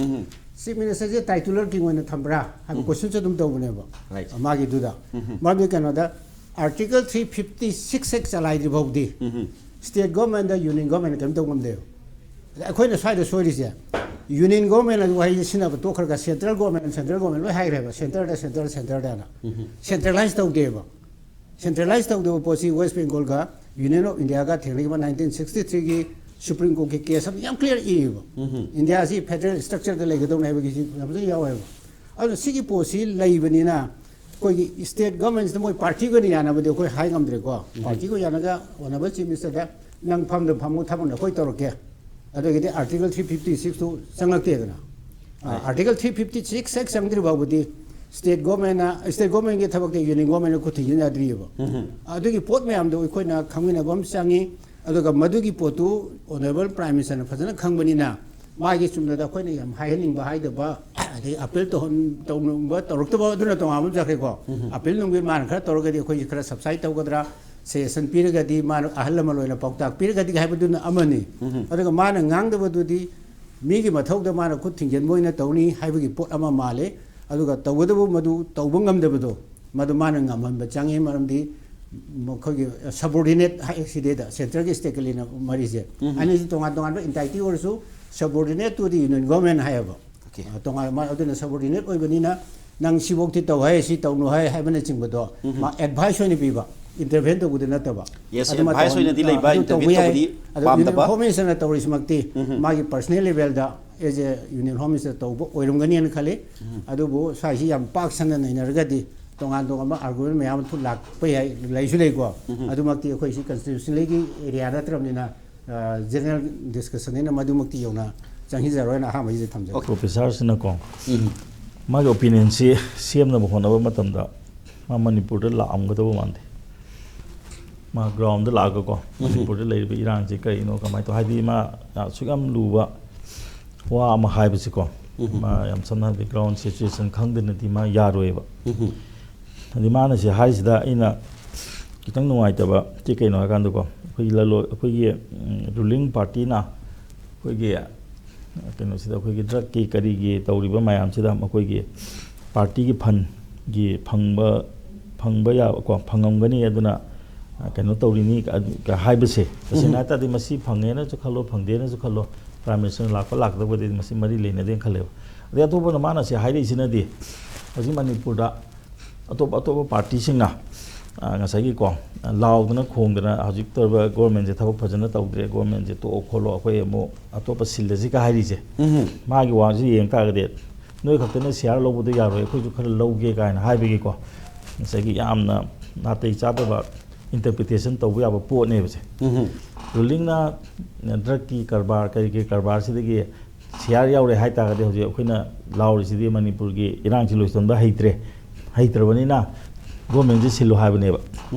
ꯆꯤꯐ ꯃꯤꯅꯤꯁꯇꯔꯁꯦ ꯇꯥꯏꯇꯨꯂꯔ ꯀꯤꯡ ꯑꯣꯏꯅ ꯊꯝꯕ꯭ꯔꯥ ꯍꯥꯏꯕ ꯀꯣꯏꯁꯟꯁꯨ ꯑꯗꯨꯝ ꯇꯧꯕꯅꯦꯕ꯫ Right. ꯃꯥꯒꯤꯗꯨꯗ꯫ ꯃꯔꯝꯗꯤ ꯀꯩꯅꯣꯗ, ꯑꯥꯔꯇꯤꯀꯜ ꯊ꯭ꯔꯤ ꯐꯤꯐꯇꯤ ꯁꯤꯛꯁ ꯍꯦꯛ ꯆꯂꯥꯏꯗ꯭ꯔꯤ ꯐꯥꯎꯗꯤ ꯁ꯭ꯇꯦꯠ ꯒꯣꯔꯃꯦꯟꯗ ꯌꯨꯅꯤꯌꯟ ꯒꯣꯔꯃꯦꯟꯅ ꯀꯔꯤꯝ ꯇꯧ ꯉꯝꯗꯦꯕ꯫ ꯑꯗ ꯑꯩꯈꯣꯏꯅ ꯁ꯭ꯋꯥꯏꯗ ꯁꯣꯏꯔꯤꯁꯦ, ꯌꯨꯅꯤꯌꯟ ꯒꯣꯔꯃꯦꯟ ꯑꯗꯨ ꯋꯥꯍꯩꯁꯦ ꯁꯤꯖꯤꯟꯅꯕ ꯇꯣꯛꯈ꯭ꯔꯒ ꯁꯦꯟꯇ꯭ꯔꯦꯜ ꯒꯣꯔꯃꯦꯟ, ꯁꯦꯟꯇ꯭ꯔꯦꯜ ꯒꯣꯔꯃꯦꯟ ꯂꯣꯏ ꯍꯥꯏꯈ꯭ꯔꯦꯕ, ꯁꯦꯟꯇꯔꯗ, ꯁꯦꯟꯇꯔ, ꯁꯦꯟꯇꯔꯗꯅ꯫ ꯁꯦꯟꯇ꯭ꯔꯦꯂꯥꯏꯁ ꯇꯧꯗꯦꯕ꯫ ꯁꯦꯟꯇ꯭ꯔꯦꯂꯥꯏꯁ ꯇꯧꯗꯕ ꯄꯣꯠꯁꯤ ꯋꯦꯁ ꯕꯦꯡꯒꯣꯜꯒ ꯌꯨꯅꯤꯌꯟ ꯑꯣꯐ ꯏꯟꯗꯤꯌꯥꯒ ꯊꯦꯡꯅꯈꯤꯕ ꯅꯥꯏꯟꯇꯤꯟ ꯁꯤꯛꯁꯇꯤ ꯊ꯭ꯔꯤꯒꯤ ꯁꯨꯄ꯭ꯔꯤꯝ ꯀꯣꯔꯠꯀꯤ ꯀꯦꯁ ꯑꯃ ꯌꯥꯝ ꯀ꯭ꯂꯤꯌꯥꯔ ꯏꯌꯦꯕ꯫ ꯏꯟꯗꯤꯌꯥꯁꯤ ꯐꯦꯗꯔꯦꯜ ꯁ꯭ꯇ꯭ꯔꯛꯆꯔꯗ ꯂꯩꯒꯗꯧꯅꯦ ꯍꯥꯏꯕꯒꯤꯁꯤ ꯌꯥꯝ ꯐꯖꯅ ꯌꯥꯎꯋꯦꯕ꯫ ꯑꯗꯨꯅ ꯁꯤꯒꯤ ꯄꯣꯠꯁꯤ ꯂꯩꯕꯅꯤꯅ ꯑꯩꯈꯣꯏꯒꯤ ꯁ꯭ꯇꯦꯠ ꯒꯣꯔꯃꯦꯟꯁꯤꯗ ꯃꯣꯏ ꯄꯥꯔꯇꯤꯒ ꯑꯣꯏꯅ ꯌꯥꯅꯕꯗꯤ ꯑꯩꯈꯣꯏ ꯍꯥꯏ ꯉꯝꯗ꯭ꯔꯦꯀꯣ꯫ ꯄꯥꯔꯇꯤꯒ ꯌꯥꯅꯒ ꯑꯣꯅꯔꯦꯕꯜ ꯆꯤꯐ ꯃꯤꯅꯤꯁꯇꯔꯗ ꯅꯪ ꯐꯝꯗ ꯐꯝꯃꯨ, ꯊꯕꯛꯅ ꯑꯩꯈꯣꯏ ꯇꯧꯔꯛꯀꯦ꯫ ꯑꯗꯨꯒꯤꯗꯤ ꯑꯥꯔꯇꯤꯀꯜ ꯊ꯭ꯔꯤ ꯐꯤꯐꯇꯤ ꯁꯤꯛꯁꯇꯨ ꯆꯪꯉꯛꯇꯦꯗꯅ꯫ ꯑꯥꯔꯇꯤꯀꯜ ꯊ꯭ꯔꯤ ꯐꯤꯐꯇꯤ ꯁꯤꯛꯁ ꯍꯦꯛ ꯆꯪꯗ꯭ꯔꯤ ꯐꯥꯎꯕꯗꯤ ꯁ꯭ꯇꯦꯠ ꯒꯣꯔꯃꯦꯟꯅ, ꯁ꯭ꯇꯦꯠ ꯒꯣꯔꯃꯦꯟꯒꯤ ꯊꯕꯛꯇ ꯌꯨꯅꯤꯌꯟ ꯒꯣꯔꯃꯦꯟꯅ ꯈꯨꯠ ꯊꯤꯡꯖꯤꯟ ꯌꯥꯗ꯭ꯔꯤꯑꯕ꯫ ꯑꯗꯨꯒꯤ ꯄꯣꯠ ꯃꯌꯥꯝꯗꯣ ꯑꯩꯈꯣꯏꯅ ꯈꯪꯃꯤꯟꯅꯕ ꯑꯃ ꯆꯪꯉꯤ꯫ ꯑꯗꯨꯒ ꯃꯗꯨꯒꯤ ꯄꯣꯠꯇꯨ ꯑꯣꯅꯔꯦꯕꯜ ꯄ꯭ꯔꯥꯏꯝ ꯃꯤꯅꯤꯁꯇꯔꯅ ꯐꯖꯅ ꯈꯪꯕꯅꯤꯅ ꯃꯥꯒꯤ ꯆꯨꯝꯅꯗ ꯑꯩꯈꯣꯏꯅ ꯌꯥꯝ ꯍꯥꯏꯍꯟꯅꯤꯡꯕ ꯍꯥꯏꯗꯕ, ꯑꯗꯩ ꯑꯄꯤꯜ ꯇꯧꯍꯟ-, ꯇꯧꯅꯤꯡꯕ ꯇꯧꯔꯛꯇꯕ ꯑꯗꯨꯅ ꯇꯣꯉꯥꯟꯕ ꯑꯃ ꯆꯠꯈ꯭ꯔꯦꯀꯣ꯫ ꯑꯄꯤꯜ ꯅꯨꯡꯕꯤꯜ ꯃꯥꯅ ꯈꯔ ꯇꯧꯔꯒꯗꯤ ꯑꯩꯈꯣꯏꯁꯤ ꯈꯔ ꯁꯕꯁꯥꯏꯠ ꯇꯧꯒꯗ꯭ꯔꯥ, ꯁꯖꯦꯁꯟ ꯄꯤꯔꯒꯗꯤ, ꯃꯥꯅ ꯑꯍꯜ ꯂꯃꯟ ꯑꯣꯏꯅ ꯄꯥꯎꯇꯥꯛ ꯄꯤꯔꯒꯗꯤ ꯍꯥꯏꯕꯗꯨꯅ ꯑꯃꯅꯤ꯫ ꯑꯗꯨꯒ ꯃꯥꯅ ꯉꯥꯡꯗꯕꯗꯨꯗꯤ ꯃꯤꯒꯤ ꯃꯊꯧꯗ ꯃꯥꯅ ꯈꯨꯠ ꯊꯤꯡꯖꯤꯟꯕ ꯑꯣꯏꯅ ꯇꯧꯅꯤ ꯍꯥꯏꯕꯒꯤ ꯄꯣꯠ ꯑꯃ ꯃꯥꯜꯂꯦ꯫ ꯑꯗꯨꯒ ꯇꯧꯒꯗꯕ ꯃꯗꯨ ꯇꯧꯕ ꯉꯝꯗꯕꯗꯣ, ꯃꯗꯨ ꯃꯥꯅ ꯉꯝꯍꯟꯕ ꯆꯪꯉꯤ꯫ ꯃꯔꯝꯗꯤ ꯃꯈꯣꯏꯒꯤ ꯁꯕꯑꯣꯔꯗꯤꯅꯦꯠ ꯍꯥꯏ ꯁꯤꯗꯩꯗ, ꯁꯦꯟꯇ꯭ꯔꯒꯤ ꯁ꯭ꯇꯦꯠꯀ ꯂꯩꯅꯕ ꯃꯔꯤꯁꯦ꯫ ꯑꯅꯤꯁꯤ ꯇꯣꯉꯥꯟ ꯇꯣꯉꯥꯟꯕ ꯑꯦꯟꯇꯥꯏꯇꯤ ꯑꯣꯏꯔꯁꯨ, subordinate to the union government ꯍꯥꯏꯌꯦꯕ꯫ ꯑꯣꯀꯦ꯫ ꯑ, ꯇꯣꯉꯥꯟ-, ꯃꯥ-, ꯑꯗꯨꯅ ꯁꯕꯑꯣꯔꯗꯤꯅꯦꯠ ꯑꯣꯏꯕꯅꯤꯅ ꯅꯪ ꯁꯤꯐꯧꯗꯤ ꯇꯧ ꯍꯥꯏ, ꯁꯤ ꯇꯧꯅꯨ ꯍꯥꯏ ꯍꯥꯏꯕꯅꯆꯤꯡꯕꯗꯣ ꯃꯥ ꯑꯦꯗꯚꯥꯏꯁ ꯑꯣꯏꯅ ꯄꯤꯕ, ꯏꯟꯇꯔꯚꯦꯟ ꯇꯧꯕꯗꯤ ꯅꯠꯇꯕ꯫ ꯌꯦꯁ, ꯑꯗꯨꯃ ꯑꯦꯗꯚꯥꯏꯁ ꯇꯧꯍꯟ-, ꯑꯣꯏꯅꯗꯤ ꯑ, ꯂꯩꯕ, ꯑꯗꯨ ꯏꯟꯇꯔꯚꯦꯟ ꯇꯧꯕ ꯌꯥꯏ꯫ ꯇꯧꯕꯗꯤ ꯑꯗꯣ ꯄꯥꯝꯗꯕ꯫ ꯍꯣꯝ ꯃꯤꯅꯤꯁꯇꯔꯅ ꯇꯧꯔꯤꯁꯤꯃꯛꯇꯤ ꯃꯥꯒꯤ ꯄꯔꯁꯅꯦꯜ ꯂꯦꯚꯦꯜꯗ as a union home minister ꯇꯧꯕ ꯑꯣꯏꯔꯝꯒꯅꯤꯅ ꯈꯜꯂꯤ꯫ ꯑꯗꯨꯕꯨ ꯁ꯭ꯋꯥꯏꯁꯤ ꯌꯥꯝ ꯄꯥꯛ ꯁꯟꯅ ꯅꯩꯅꯔꯒꯗꯤ ꯇꯣꯉꯥꯟ ꯇꯣꯉꯥꯟꯕ ꯑꯥꯔꯒꯨꯃꯦꯟ ꯃꯌꯥꯝ ꯑꯃ ꯂꯥꯛꯄ ꯌꯥꯏ, ꯂꯩꯁꯨ ꯂꯩꯀꯣ꯫ ꯑꯗꯨꯃꯛꯇꯤ ꯑꯩꯈꯣꯏ ꯁꯤ ꯀꯟꯁꯇꯤꯇ꯭ꯌꯨꯁꯅꯦꯜꯒꯤ ꯑꯦꯔꯤꯌꯥ ꯅꯠꯇ꯭ꯔꯕꯅꯤꯅ, ꯑ, ꯖꯦꯅꯔꯦꯜ ꯗꯤꯁꯀꯁꯟꯅꯤꯅ ꯃꯗꯨꯃꯛꯇꯤ ꯌꯧꯅ ꯆꯪꯁꯤꯟꯖꯔꯣꯏꯅ ꯑꯍꯥꯟꯕꯒꯤꯁꯦ ꯊꯝꯖꯒꯦ꯫ ꯄ꯭ꯔꯣꯐꯦꯁꯔꯁꯤꯅꯀꯣ, ꯃꯥꯒꯤ ꯑꯣꯄꯤꯅꯤꯌꯟꯁꯤ ꯁꯦꯝꯅꯕ ꯍꯣꯠꯅꯕ ꯃꯇꯝꯗ ꯃꯥ ꯃꯅꯤꯄꯨꯔꯗ ꯂꯥꯛꯑꯝꯒꯗꯕ ꯃꯥꯟꯗꯦ꯫ ꯃꯥ ꯒ꯭ꯔꯥꯎꯟꯗ ꯂꯥꯛꯑꯒꯀꯣ, ꯃꯅꯤꯄꯨꯔꯗ ꯂꯩꯔꯤꯕ ꯏꯔꯥꯡꯁꯤ ꯀꯔꯤꯅꯣ, ꯀꯃꯥꯏꯅ ꯇꯧ-, ꯍꯥꯏꯗꯤ ꯃꯥ ꯑꯁꯨꯛ ꯌꯥꯝ ꯂꯨꯕ ꯋꯥ ꯑꯃ ꯍꯥꯏꯕꯁꯤꯀꯣ, ꯃꯥ ꯌꯥꯝ ꯁꯝꯅ ꯍꯥꯏꯔꯕꯗ ꯒ꯭ꯔꯥꯎꯟ ꯁꯤꯆꯨꯋꯦꯁꯟ ꯈꯪꯗꯅꯗꯤ ꯃꯥ ꯌꯥꯔꯣꯏꯕ꯫ ꯍꯥꯏꯗꯤ ꯃꯥꯅ ꯁꯤ ꯍꯥꯏꯔꯤꯁꯤꯗ ꯑꯩꯅ ꯈꯤꯇꯪ ꯅꯨꯡꯉꯥꯏꯇꯕ ꯁꯤ ꯀꯩꯅꯣ ꯍꯥꯏꯀꯥꯟꯗꯀꯣ, ꯑꯩꯈꯣꯏꯒꯤ ꯂꯂꯣꯟ-, ꯑꯩꯈꯣꯏꯒꯤ, ꯎꯝ, ꯔꯨꯂꯤꯡ ꯄꯥꯔꯇꯤꯅ ꯑꯩꯈꯣꯏꯒꯤ ꯀꯩꯅꯣꯁꯤꯗ, ꯑꯩꯈꯣꯏꯒꯤ ꯗ꯭ꯔꯛꯀꯤ ꯀꯔꯤꯒꯤ ꯇꯧꯔꯤꯕ ꯃꯌꯥꯝꯁꯤꯗ ꯃꯈꯣꯏꯒꯤ ꯄꯥꯔꯇꯤꯒꯤ ꯐꯟꯒꯤ ꯐꯪꯕ, ꯐꯪꯕ ꯌꯥꯕꯀꯣ, ꯐꯪꯉꯝꯒꯅꯤ, ꯑꯗꯨꯅ, ꯑ, ꯀꯩꯅꯣ ꯇꯧꯔꯤꯅꯤ, ꯑꯗꯨ, ꯀ-, ꯍꯥꯏꯕꯁꯦ ꯇꯁꯦꯡꯅ ꯍꯥꯏ ꯇꯥꯔꯗꯤ ꯃꯁꯤ ꯐꯪꯉꯦꯅꯁꯨ ꯈꯜꯂꯣ, ꯐꯪꯗꯦꯅꯁꯨ ꯈꯜꯂꯣ, ꯄ꯭ꯔꯥꯏꯝ ꯃꯤꯅꯤꯁꯇꯔꯅ ꯂꯥꯛꯄ ꯂꯥꯛꯇꯕꯗꯤ ꯃꯁꯤ ꯃꯔꯤ ꯂꯩꯅꯗꯦꯅ ꯈꯜꯂꯦꯕ꯫ ꯑꯗꯩ ꯑꯇꯣꯞꯄꯅ ꯃꯥꯅ ꯁꯤ ꯍꯥꯏꯔꯛꯏꯁꯤꯅꯗꯤ ꯍꯧꯖꯤꯛ ꯃꯅꯤꯄꯨꯔꯗ ꯑꯇꯣꯞ ꯑꯇꯣꯞꯄ ꯄꯥꯔꯇꯤꯁꯤꯡꯅ, ꯑ, ꯉꯁꯥꯏꯒꯤꯀꯣ, ꯂꯥꯎꯗꯅ ꯈꯣꯡꯗꯅ ꯍꯧꯖꯤꯛ ꯇꯧꯔꯤꯕ ꯒꯣꯔꯃꯦꯟꯁꯦ ꯊꯕꯛ ꯐꯖꯅ ꯇꯧꯗ꯭ꯔꯦ, ꯒꯣꯔꯃꯦꯟꯁꯦ ꯇꯣꯛꯑꯣ ꯈꯣꯠꯂꯣ, ꯑꯩꯈꯣꯏ ꯑꯃꯨꯛ ꯑꯇꯣꯞꯄ ꯁꯤꯜꯂꯁꯤꯒ ꯍꯥꯏꯔꯤꯁꯦ, ꯃꯥꯒꯤ ꯋꯥꯁꯤ ꯌꯦꯡ ꯇꯥꯔꯒꯗꯤ ꯅꯣꯏ ꯈꯛꯇꯅ ꯁꯤꯌꯥꯔ ꯂꯧꯕꯗꯣ ꯌꯥꯔꯣꯏ, ꯑꯩꯈꯣꯏꯁꯨ ꯈꯔ ꯂꯧꯒꯦ ꯀꯥꯏꯅ ꯍꯥꯏꯕꯒꯤꯀꯣ, ꯉꯁꯥꯏꯒꯤ ꯌꯥꯝꯅ ꯅꯥꯇꯩ ꯆꯥꯗꯕ ꯏꯟꯇꯔꯄ꯭ꯔꯤꯇꯦꯁꯟ ꯇꯧꯕ ꯌꯥꯕ ꯄꯣꯠꯅꯦꯕꯁꯦ꯫ ꯔꯨꯂꯤꯡꯅ ꯗ꯭ꯔꯛꯀꯤ ꯀꯔꯕꯥꯔ, ꯀꯔꯤ ꯀꯔꯤ ꯀꯔꯕꯥꯔꯁꯤꯗꯒꯤ ꯁꯤꯌꯥꯔ ꯌꯥꯎꯔꯦ ꯍꯥꯏꯇꯥꯔꯒꯗꯤ, ꯍꯧꯖꯤꯛ ꯑꯩꯈꯣꯏꯅ ꯂꯥꯎꯔꯤꯁꯤꯗꯤ ꯃꯅꯤꯄꯨꯔꯒꯤ ꯏꯔꯥꯡꯁꯤ ꯂꯣꯏꯁꯤꯟꯕ ꯍꯩꯇ꯭ꯔꯦ, ꯍꯩꯇ꯭ꯔꯕꯅꯤꯅ ꯒꯣꯔꯃꯦꯟꯁꯦ ꯁꯤꯜꯂꯨ ꯍꯥꯏꯕꯅꯦꯕ꯫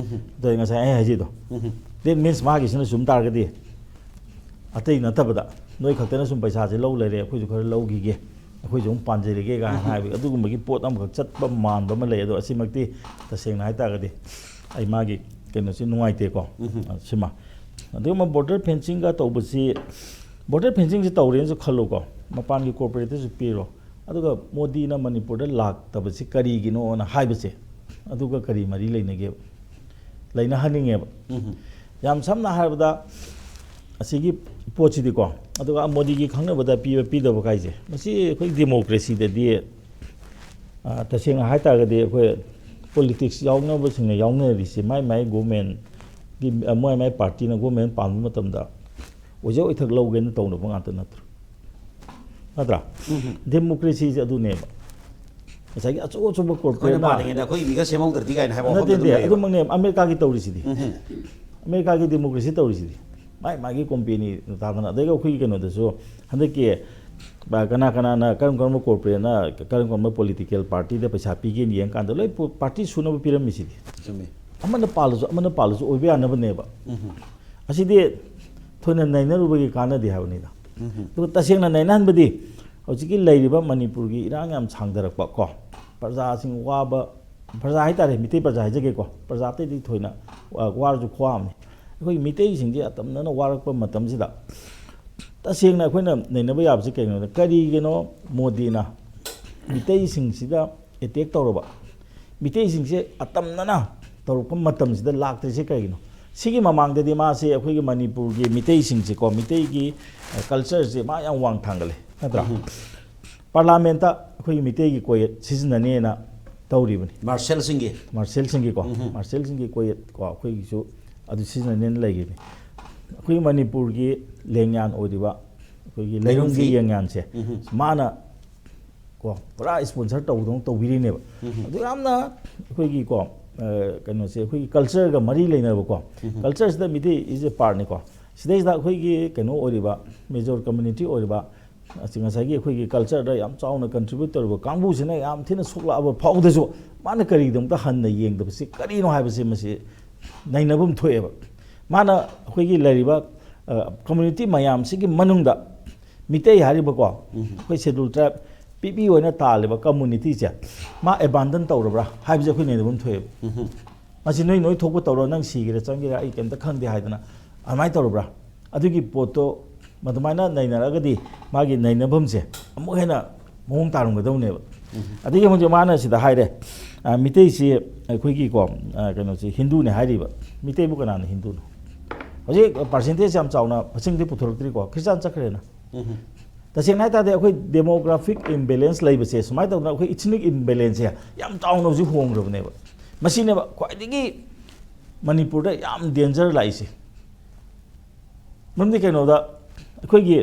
ꯑꯗꯣ ꯉꯁꯥꯏ ꯑꯩ ꯍꯥꯏꯖꯩꯗꯣ, that means ꯃꯥꯒꯤꯁꯤꯅ ꯆꯨꯝ ꯇꯥꯔꯒꯗꯤ, ꯑꯇꯩ ꯅꯠꯇꯕꯗ ꯅꯣꯏ ꯈꯛꯇꯅ ꯁꯨꯝ ꯄꯩꯁꯥꯁꯦ ꯂꯧ ꯂꯩꯔꯦ, ꯑꯩꯈꯣꯏꯁꯨ ꯈꯔ ꯂꯧꯈꯤꯒꯦ, ꯑꯩꯈꯣꯏꯁꯨ ꯑꯃꯨꯛ ꯄꯥꯟꯖꯔꯒꯦ ꯀꯥꯏꯅ ꯍꯥꯏꯕ ꯑꯗꯨꯒꯨꯝꯕꯒꯤ ꯄꯣꯠ ꯑꯃꯈꯛ ꯆꯠꯄ ꯃꯥꯟꯕ ꯑꯃ ꯂꯩ꯫ ꯑꯗꯣ ꯑꯁꯤꯃꯛꯇꯤ ꯇꯁꯦꯡꯅ ꯍꯥꯏꯇꯥꯔꯒꯗꯤ ꯑꯩ ꯃꯥꯒꯤ ꯀꯩꯅꯣꯁꯤ ꯅꯨꯡꯉꯥꯏꯇꯦꯀꯣ꯫ ꯁꯤꯃ, ꯑꯗꯨꯒꯨꯝꯕ ꯕꯣꯔꯗꯔ ꯐꯦꯟꯁꯤꯡꯒ ꯇꯧꯕꯁꯤ, ꯕꯣꯔꯗꯔ ꯐꯦꯟꯁꯤꯡꯁꯤ ꯇꯧꯔꯦꯅꯁꯨ ꯈꯜꯂꯨꯀꯣ, ꯃꯄꯥꯟꯒꯤ ꯀꯣꯔꯄꯣꯔꯦꯠꯇꯁꯨ ꯄꯤꯔꯣ, ꯑꯗꯨꯒ ꯃꯣꯗꯤꯅ ꯃꯅꯤꯄꯨꯔꯗ ꯂꯥꯛꯇꯕꯁꯤ ꯀꯔꯤꯒꯤꯅꯣꯅ ꯍꯥꯏꯕꯁꯦ, ꯑꯗꯨꯒ ꯀꯔꯤ ꯃꯔꯤ ꯂꯩꯅꯒꯦꯕ? ꯂꯩꯅꯍꯟꯅꯤꯡꯉꯦꯕ꯫ ꯌꯥꯝ ꯁꯝꯅ ꯍꯥꯏꯔꯕꯗ, ꯑꯁꯤꯒꯤ ꯄꯣꯠꯁꯤꯗꯤꯀꯣ, ꯑꯗꯨꯒ ꯃꯣꯗꯤꯒꯤ ꯈꯪꯅꯕꯗ ꯄꯤꯕ ꯄꯤꯗꯕ ꯀꯥꯏꯁꯦ, ꯃꯁꯤ ꯑꯩꯈꯣꯏ ꯗꯦꯃꯣꯀ꯭ꯔꯦꯁꯤꯗꯗꯤ, ꯑ, ꯇꯁꯦꯡꯅ ꯍꯥꯏꯇꯥꯔꯒꯗꯤ, ꯑꯩꯈꯣꯏ ꯄꯣꯂꯤꯇꯤꯛꯁ ꯌꯥꯎꯅꯕꯁꯤꯡꯅ ꯌꯥꯎꯅꯔꯤꯁꯦ, ꯃꯥꯏ ꯃꯥꯏ ꯒꯣꯔꯃꯦꯟꯒꯤ, ꯃꯥꯏ ꯃꯥꯏ ꯄꯥꯔꯇꯤꯅ ꯒꯣꯔꯃꯦꯟ ꯄꯥꯟꯕ ꯃꯇꯝꯗ ꯑꯣꯏꯖ ꯑꯣꯏꯊꯛ ꯂꯧꯒꯦꯅ ꯇꯧꯅꯕ ꯉꯥꯛꯇ ꯅꯠꯇ꯭ꯔꯣ? ꯅꯠꯇ꯭ꯔꯥ? ꯗꯦꯃꯣꯀ꯭ꯔꯦꯁꯤꯁꯦ ꯑꯗꯨꯅꯦꯕ꯫ ꯉꯁꯥꯏꯒꯤ ꯑꯆꯧ ꯑꯆꯧꯕ ꯑꯩꯈꯣꯏꯅ ꯀꯣꯔꯄꯣꯔꯦꯠꯅ ꯄꯥꯜꯂꯤꯉꯩꯗ ꯑꯩꯈꯣꯏ ꯃꯤꯒ ꯁꯦꯝꯍꯧꯗ꯭ꯔꯗꯤ ꯀꯥꯏꯅ ꯍꯥꯏꯕ ꯅꯠꯇꯦ, ꯋꯥꯐꯝꯗꯨ ꯑꯗꯨꯝ ꯅꯠꯇꯦ, ꯂꯩꯌꯦꯕ꯫ ꯑꯗꯨꯃꯛꯅꯦ ꯑꯃꯦꯔꯤꯀꯥꯒꯤ ꯇꯧꯔꯤꯁꯤꯗꯤ꯫ ꯑꯃꯦꯔꯤꯀꯥꯒꯤ ꯗꯦꯃꯣꯀ꯭ꯔꯦꯁꯤ ꯇꯧꯔꯤꯁꯤꯗꯤ꯫ ꯃꯥꯏ ꯃꯥꯒꯤ ꯀꯣꯝꯄꯦꯅꯤ ꯇꯥꯗꯅ, ꯑꯗꯒꯤ ꯑꯩꯈꯣꯏꯒꯤ ꯀꯩꯅꯣꯗꯁꯨ ꯍꯟꯗꯛꯀꯤ, ꯑ, ꯀꯅꯥ ꯀꯅꯥꯅ, ꯀꯔꯝ ꯀꯔꯝꯕ ꯀꯣꯔꯄꯣꯔꯦꯠꯅ ꯀꯔꯝ ꯀꯔꯝꯕ ꯄꯣꯂꯤꯇꯤꯀꯦꯜ ꯄꯥꯔꯇꯤꯗ ꯄꯩꯁꯥ ꯄꯤꯒꯦꯅ ꯌꯦꯡꯀꯥꯟꯗ ꯂꯣꯏ ꯄꯣ-, ꯄꯥꯔꯇꯤ ꯁꯨꯅꯕ ꯄꯤꯔꯝꯃꯤꯁꯤꯗꯤ꯫ ꯆꯨꯝꯃꯤ꯫ ꯑꯃꯅ ꯄꯥꯜꯂꯁꯨ ꯑꯃꯅ ꯄꯥꯜꯂꯁꯨ ꯑꯣꯏꯕ ꯌꯥꯅꯕꯅꯦꯕ꯫ ꯑꯁꯤꯗꯤ ꯊꯣꯏꯅ ꯅꯩꯅꯔꯨꯕꯒꯤ ꯀꯥꯟꯅꯗꯦ ꯍꯥꯏꯕꯅꯤꯗ꯫ ꯑꯗꯨꯒ ꯇꯁꯦꯡꯅ ꯅꯩꯅꯍꯟꯕꯗꯤ ꯍꯧꯖꯤꯛꯀꯤ ꯂꯩꯔꯤꯕ ꯃꯅꯤꯄꯨꯔꯒꯤ ꯏꯔꯥꯡ ꯌꯥꯝ ꯁꯥꯡꯊꯔꯛꯄ ꯀꯣ, ꯄ꯭ꯔꯖꯥꯁꯤꯡ ꯋꯥꯕ, ꯄ꯭ꯔꯖꯥ ꯍꯥꯏꯇꯥꯔꯦ, ꯃꯤꯇꯩ ꯄ꯭ꯔꯖꯥ ꯍꯥꯏꯖꯒꯦꯀꯣ, ꯄ꯭ꯔꯖꯥ ꯑꯇꯩꯗꯤ ꯊꯣꯏꯅ ꯋꯥ-, ꯋꯥꯔꯁꯨ ꯈ꯭ꯋꯥꯝꯅꯤ꯫ ꯑꯩꯈꯣꯏ ꯃꯤꯇꯩꯁꯤꯡꯁꯦ ꯑꯇꯝꯅꯅ ꯋꯥꯔꯛꯄ ꯃꯇꯝꯁꯤꯗ ꯇꯁꯦꯡꯅ ꯑꯩꯈꯣꯏꯅ ꯅꯩꯅꯕ ꯌꯥꯕꯁꯤ ꯀꯩꯅꯣꯗ, ꯀꯔꯤꯒꯤꯅꯣ ꯃꯣꯗꯤꯅ ꯃꯤꯇꯩꯁꯤꯡꯁꯤꯗ ꯑꯦꯇꯦꯛ ꯇꯧꯔꯕ, ꯃꯤꯇꯩꯁꯤꯡꯁꯦ ꯑꯇꯝꯅꯅ ꯇꯧꯔꯛꯄ ꯃꯇꯝꯁꯤꯗ ꯂꯥꯛꯇ꯭ꯔꯤꯁꯦ ꯀꯩꯒꯤꯅꯣ? ꯁꯤꯒꯤ ꯃꯃꯥꯡꯗꯗꯤ ꯃꯥꯁꯦ ꯑꯩꯈꯣꯏꯒꯤ ꯃꯅꯤꯄꯨꯔꯒꯤ ꯃꯤꯇꯩꯁꯤꯡꯁꯦꯀꯣ, ꯃꯤꯇꯩꯒꯤ, ꯑ, ꯀꯜꯆꯔꯁꯦ ꯃꯥ ꯌꯥꯝ ꯋꯥꯡ ꯊꯥꯡꯒꯠꯂꯦ, ꯅꯠꯇ꯭ꯔꯥ? ꯄꯥꯔꯂꯥꯃꯦꯟꯇ ꯑꯩꯈꯣꯏꯒꯤ ꯃꯤꯇꯩꯒꯤ ꯀꯣꯌꯦꯠ ꯁꯤꯖꯤꯟꯅꯅꯦꯅ ꯇꯧꯔꯤꯕꯅꯤ꯫ ꯃꯥꯔꯁꯦꯜꯁꯤꯡꯒꯤ꯫ ꯃꯥꯔꯁꯦꯜꯁꯤꯡꯒꯤꯀꯣ, ꯃꯥꯔꯁꯦꯜꯁꯤꯡꯒꯤ ꯀꯣꯌꯦꯠ ꯀꯣ, ꯑꯩꯈꯣꯏꯒꯤꯁꯨ ꯑꯗꯨ ꯁꯤꯖꯤꯟꯅꯅꯦꯅ ꯂꯩꯔꯤꯕꯅꯤ꯫ ꯑꯩꯈꯣꯏꯒꯤ ꯃꯅꯤꯄꯨꯔꯒꯤ ꯂꯦꯡꯌꯥꯟ ꯑꯣꯏꯔꯤꯕ ꯑꯩꯈꯣꯏꯒꯤ ꯂꯩꯔꯨꯝꯒꯤ ꯂꯩꯔꯨꯝꯒꯤ꯫ ꯌꯦꯡꯌꯥꯟꯁꯦ, ꯃꯥꯅ ꯀꯣ, ꯄꯨꯔꯥ ꯏꯁꯄꯣꯟꯁꯔ ꯇꯧꯕꯗꯧꯅ ꯇꯧꯕꯤꯔꯤꯅꯦꯕ꯫ ꯑꯗꯨ ꯌꯥꯝꯅ ꯑꯩꯈꯣꯏꯒꯤꯀꯣ, ꯑ, ꯀꯩꯅꯣꯁꯦ, ꯑꯩꯈꯣꯏꯒꯤ ꯀꯜꯆꯔꯒ ꯃꯔꯤ ꯂꯩꯅꯕꯀꯣ, ꯀꯜꯆꯔꯁꯤꯗ ꯃꯤꯇꯩ is a partꯅꯤꯀꯣ꯫ ꯁꯤꯗꯩꯁꯤꯗ ꯑꯩꯈꯣꯏꯒꯤ ꯀꯩꯅꯣ ꯑꯣꯏꯔꯤꯕ, ꯃꯦꯖꯣꯔ ꯀꯝꯃ꯭ꯌꯨꯅꯤꯇꯤ ꯑꯣꯏꯔꯤꯕ, ꯑꯁꯤ ꯉꯁꯥꯏꯒꯤ ꯑꯩꯈꯣꯏꯒꯤ ꯀꯜꯆꯔꯗ ꯌꯥꯝ ꯆꯥꯎꯅ ꯀꯟꯇ꯭ꯔꯤꯕ꯭ꯌꯨꯠ ꯇꯧꯔꯤꯕ ꯀꯥꯡꯕꯨꯁꯤꯅ ꯌꯥꯝ ꯊꯤꯅ ꯁꯣꯛꯂꯛꯑꯕ ꯐꯥꯎꯕꯗꯁꯨ ꯃꯥꯅ ꯀꯔꯤꯒꯤꯗꯃꯛꯇ ꯍꯟꯅ ꯌꯦꯡꯗꯕꯁꯤ ꯀꯔꯤꯅꯣ ꯍꯥꯏꯕꯁꯤ ꯃꯁꯤ ꯅꯩꯅꯕ ꯑꯃ ꯊꯣꯛꯑꯦꯕ꯫ ꯃꯥꯅ ꯑꯩꯈꯣꯏꯒꯤ ꯂꯩꯔꯤꯕ, ꯑ, ꯀꯝꯃ꯭ꯌꯨꯅꯤꯇꯤ ꯃꯌꯥꯝꯁꯤꯒꯤ ꯃꯅꯨꯡꯗ ꯃꯤꯇꯩ ꯍꯥꯏꯔꯤꯕꯀꯣ, ꯑꯩꯈꯣꯏ ꯁꯦꯗꯨꯜ ꯇ꯭ꯔꯥꯏꯕ ꯄꯤꯛꯄꯤ ꯑꯣꯏꯅ ꯇꯥꯜꯂꯤꯕ ꯀꯝꯃ꯭ꯌꯨꯅꯤꯇꯤꯁꯦ ꯃꯥ ꯑꯦꯕꯥꯟꯗꯟ ꯇꯧꯔꯕ꯭ꯔꯥ ꯍꯥꯏꯕꯁꯦ ꯑꯩꯈꯣꯏ ꯅꯩꯅꯕ ꯑꯃ ꯊꯣꯛꯑꯦꯕ꯫ ꯃꯁꯤ ꯅꯣꯏ, ꯅꯣꯏ ꯊꯣꯛꯄ ꯇꯧꯔꯣ, ꯅꯪ ꯁꯤꯒꯦꯔꯥ ꯆꯪꯒꯦꯔꯥ ꯑꯩ ꯀꯩꯝꯇ ꯈꯪꯗꯦ ꯍꯥꯏꯗꯅ ꯑꯗꯨꯃꯥꯏꯅ ꯇꯧꯔꯕ꯭ꯔꯥ? ꯑꯗꯨꯒꯤ ꯄꯣꯠꯇꯣ ꯃꯗꯨꯃꯥꯏꯅ ꯅꯩꯅꯔꯒꯗꯤ ꯃꯥꯒꯤ ꯅꯩꯅꯐꯝꯁꯦ ꯑꯃꯨꯛ ꯍꯦꯟꯅ ꯃꯑꯣꯡ ꯇꯥꯔꯝꯒꯗꯧꯅꯦꯕ꯫ ꯑꯗꯒꯤ ꯍꯧꯖꯤꯛ ꯃꯥꯅ ꯁꯤꯗ ꯍꯥꯏꯔꯦ, ꯑ, ꯃꯤꯇꯩꯁꯤ ꯑꯩꯈꯣꯏꯒꯤꯀꯣ, ꯑ, ꯀꯩꯅꯣꯁꯤ ꯍꯤꯟꯗꯨꯅꯦ ꯍꯥꯏꯔꯤꯕ꯫ ꯃꯤꯇꯩꯕꯨ ꯀꯅꯥꯅ ꯍꯤꯟꯗꯨꯅꯣ? ꯍꯧꯖꯤꯛ ꯄꯥꯔꯁꯦꯟꯇꯦꯖ ꯌꯥꯝ ꯆꯥꯎꯅ ꯃꯁꯤꯡꯗꯤ ꯄꯨꯊꯣꯔꯛꯇ꯭ꯔꯤꯀꯣ, ꯈ꯭ꯔꯤꯁꯇꯥꯟ ꯆꯠꯈ꯭ꯔꯦꯅ꯫ ꯇꯁꯦꯡꯅ ꯍꯥꯏ ꯇꯥꯔꯗꯤ ꯑꯩꯈꯣꯏ ꯗꯦꯃꯣꯒ꯭ꯔꯥꯐꯤꯛ ꯏꯝꯕꯦꯂꯦꯟꯁ ꯂꯩꯕꯁꯦ, ꯁꯨꯃꯥꯏꯅ ꯇꯧꯗꯅ ꯑꯩꯈꯣꯏ ꯏꯊꯅꯤꯛ ꯏꯝꯕꯦꯂꯦꯟꯁꯁꯦ ꯌꯥꯝ ꯆꯥꯎꯅ ꯍꯧꯖꯤꯛ ꯍꯣꯡꯈ꯭ꯔꯕꯅꯦꯕ꯫ ꯃꯁꯤꯅꯦꯕ ꯈ꯭ꯋꯥꯏꯗꯒꯤ ꯃꯅꯤꯄꯨꯔꯗ ꯌꯥꯝ ꯗꯦꯟꯖꯔ ꯂꯥꯛꯏꯁꯦ꯫ ꯃꯔꯝꯗꯤ ꯀꯩꯅꯣꯗ ꯑꯩꯈꯣꯏꯒꯤ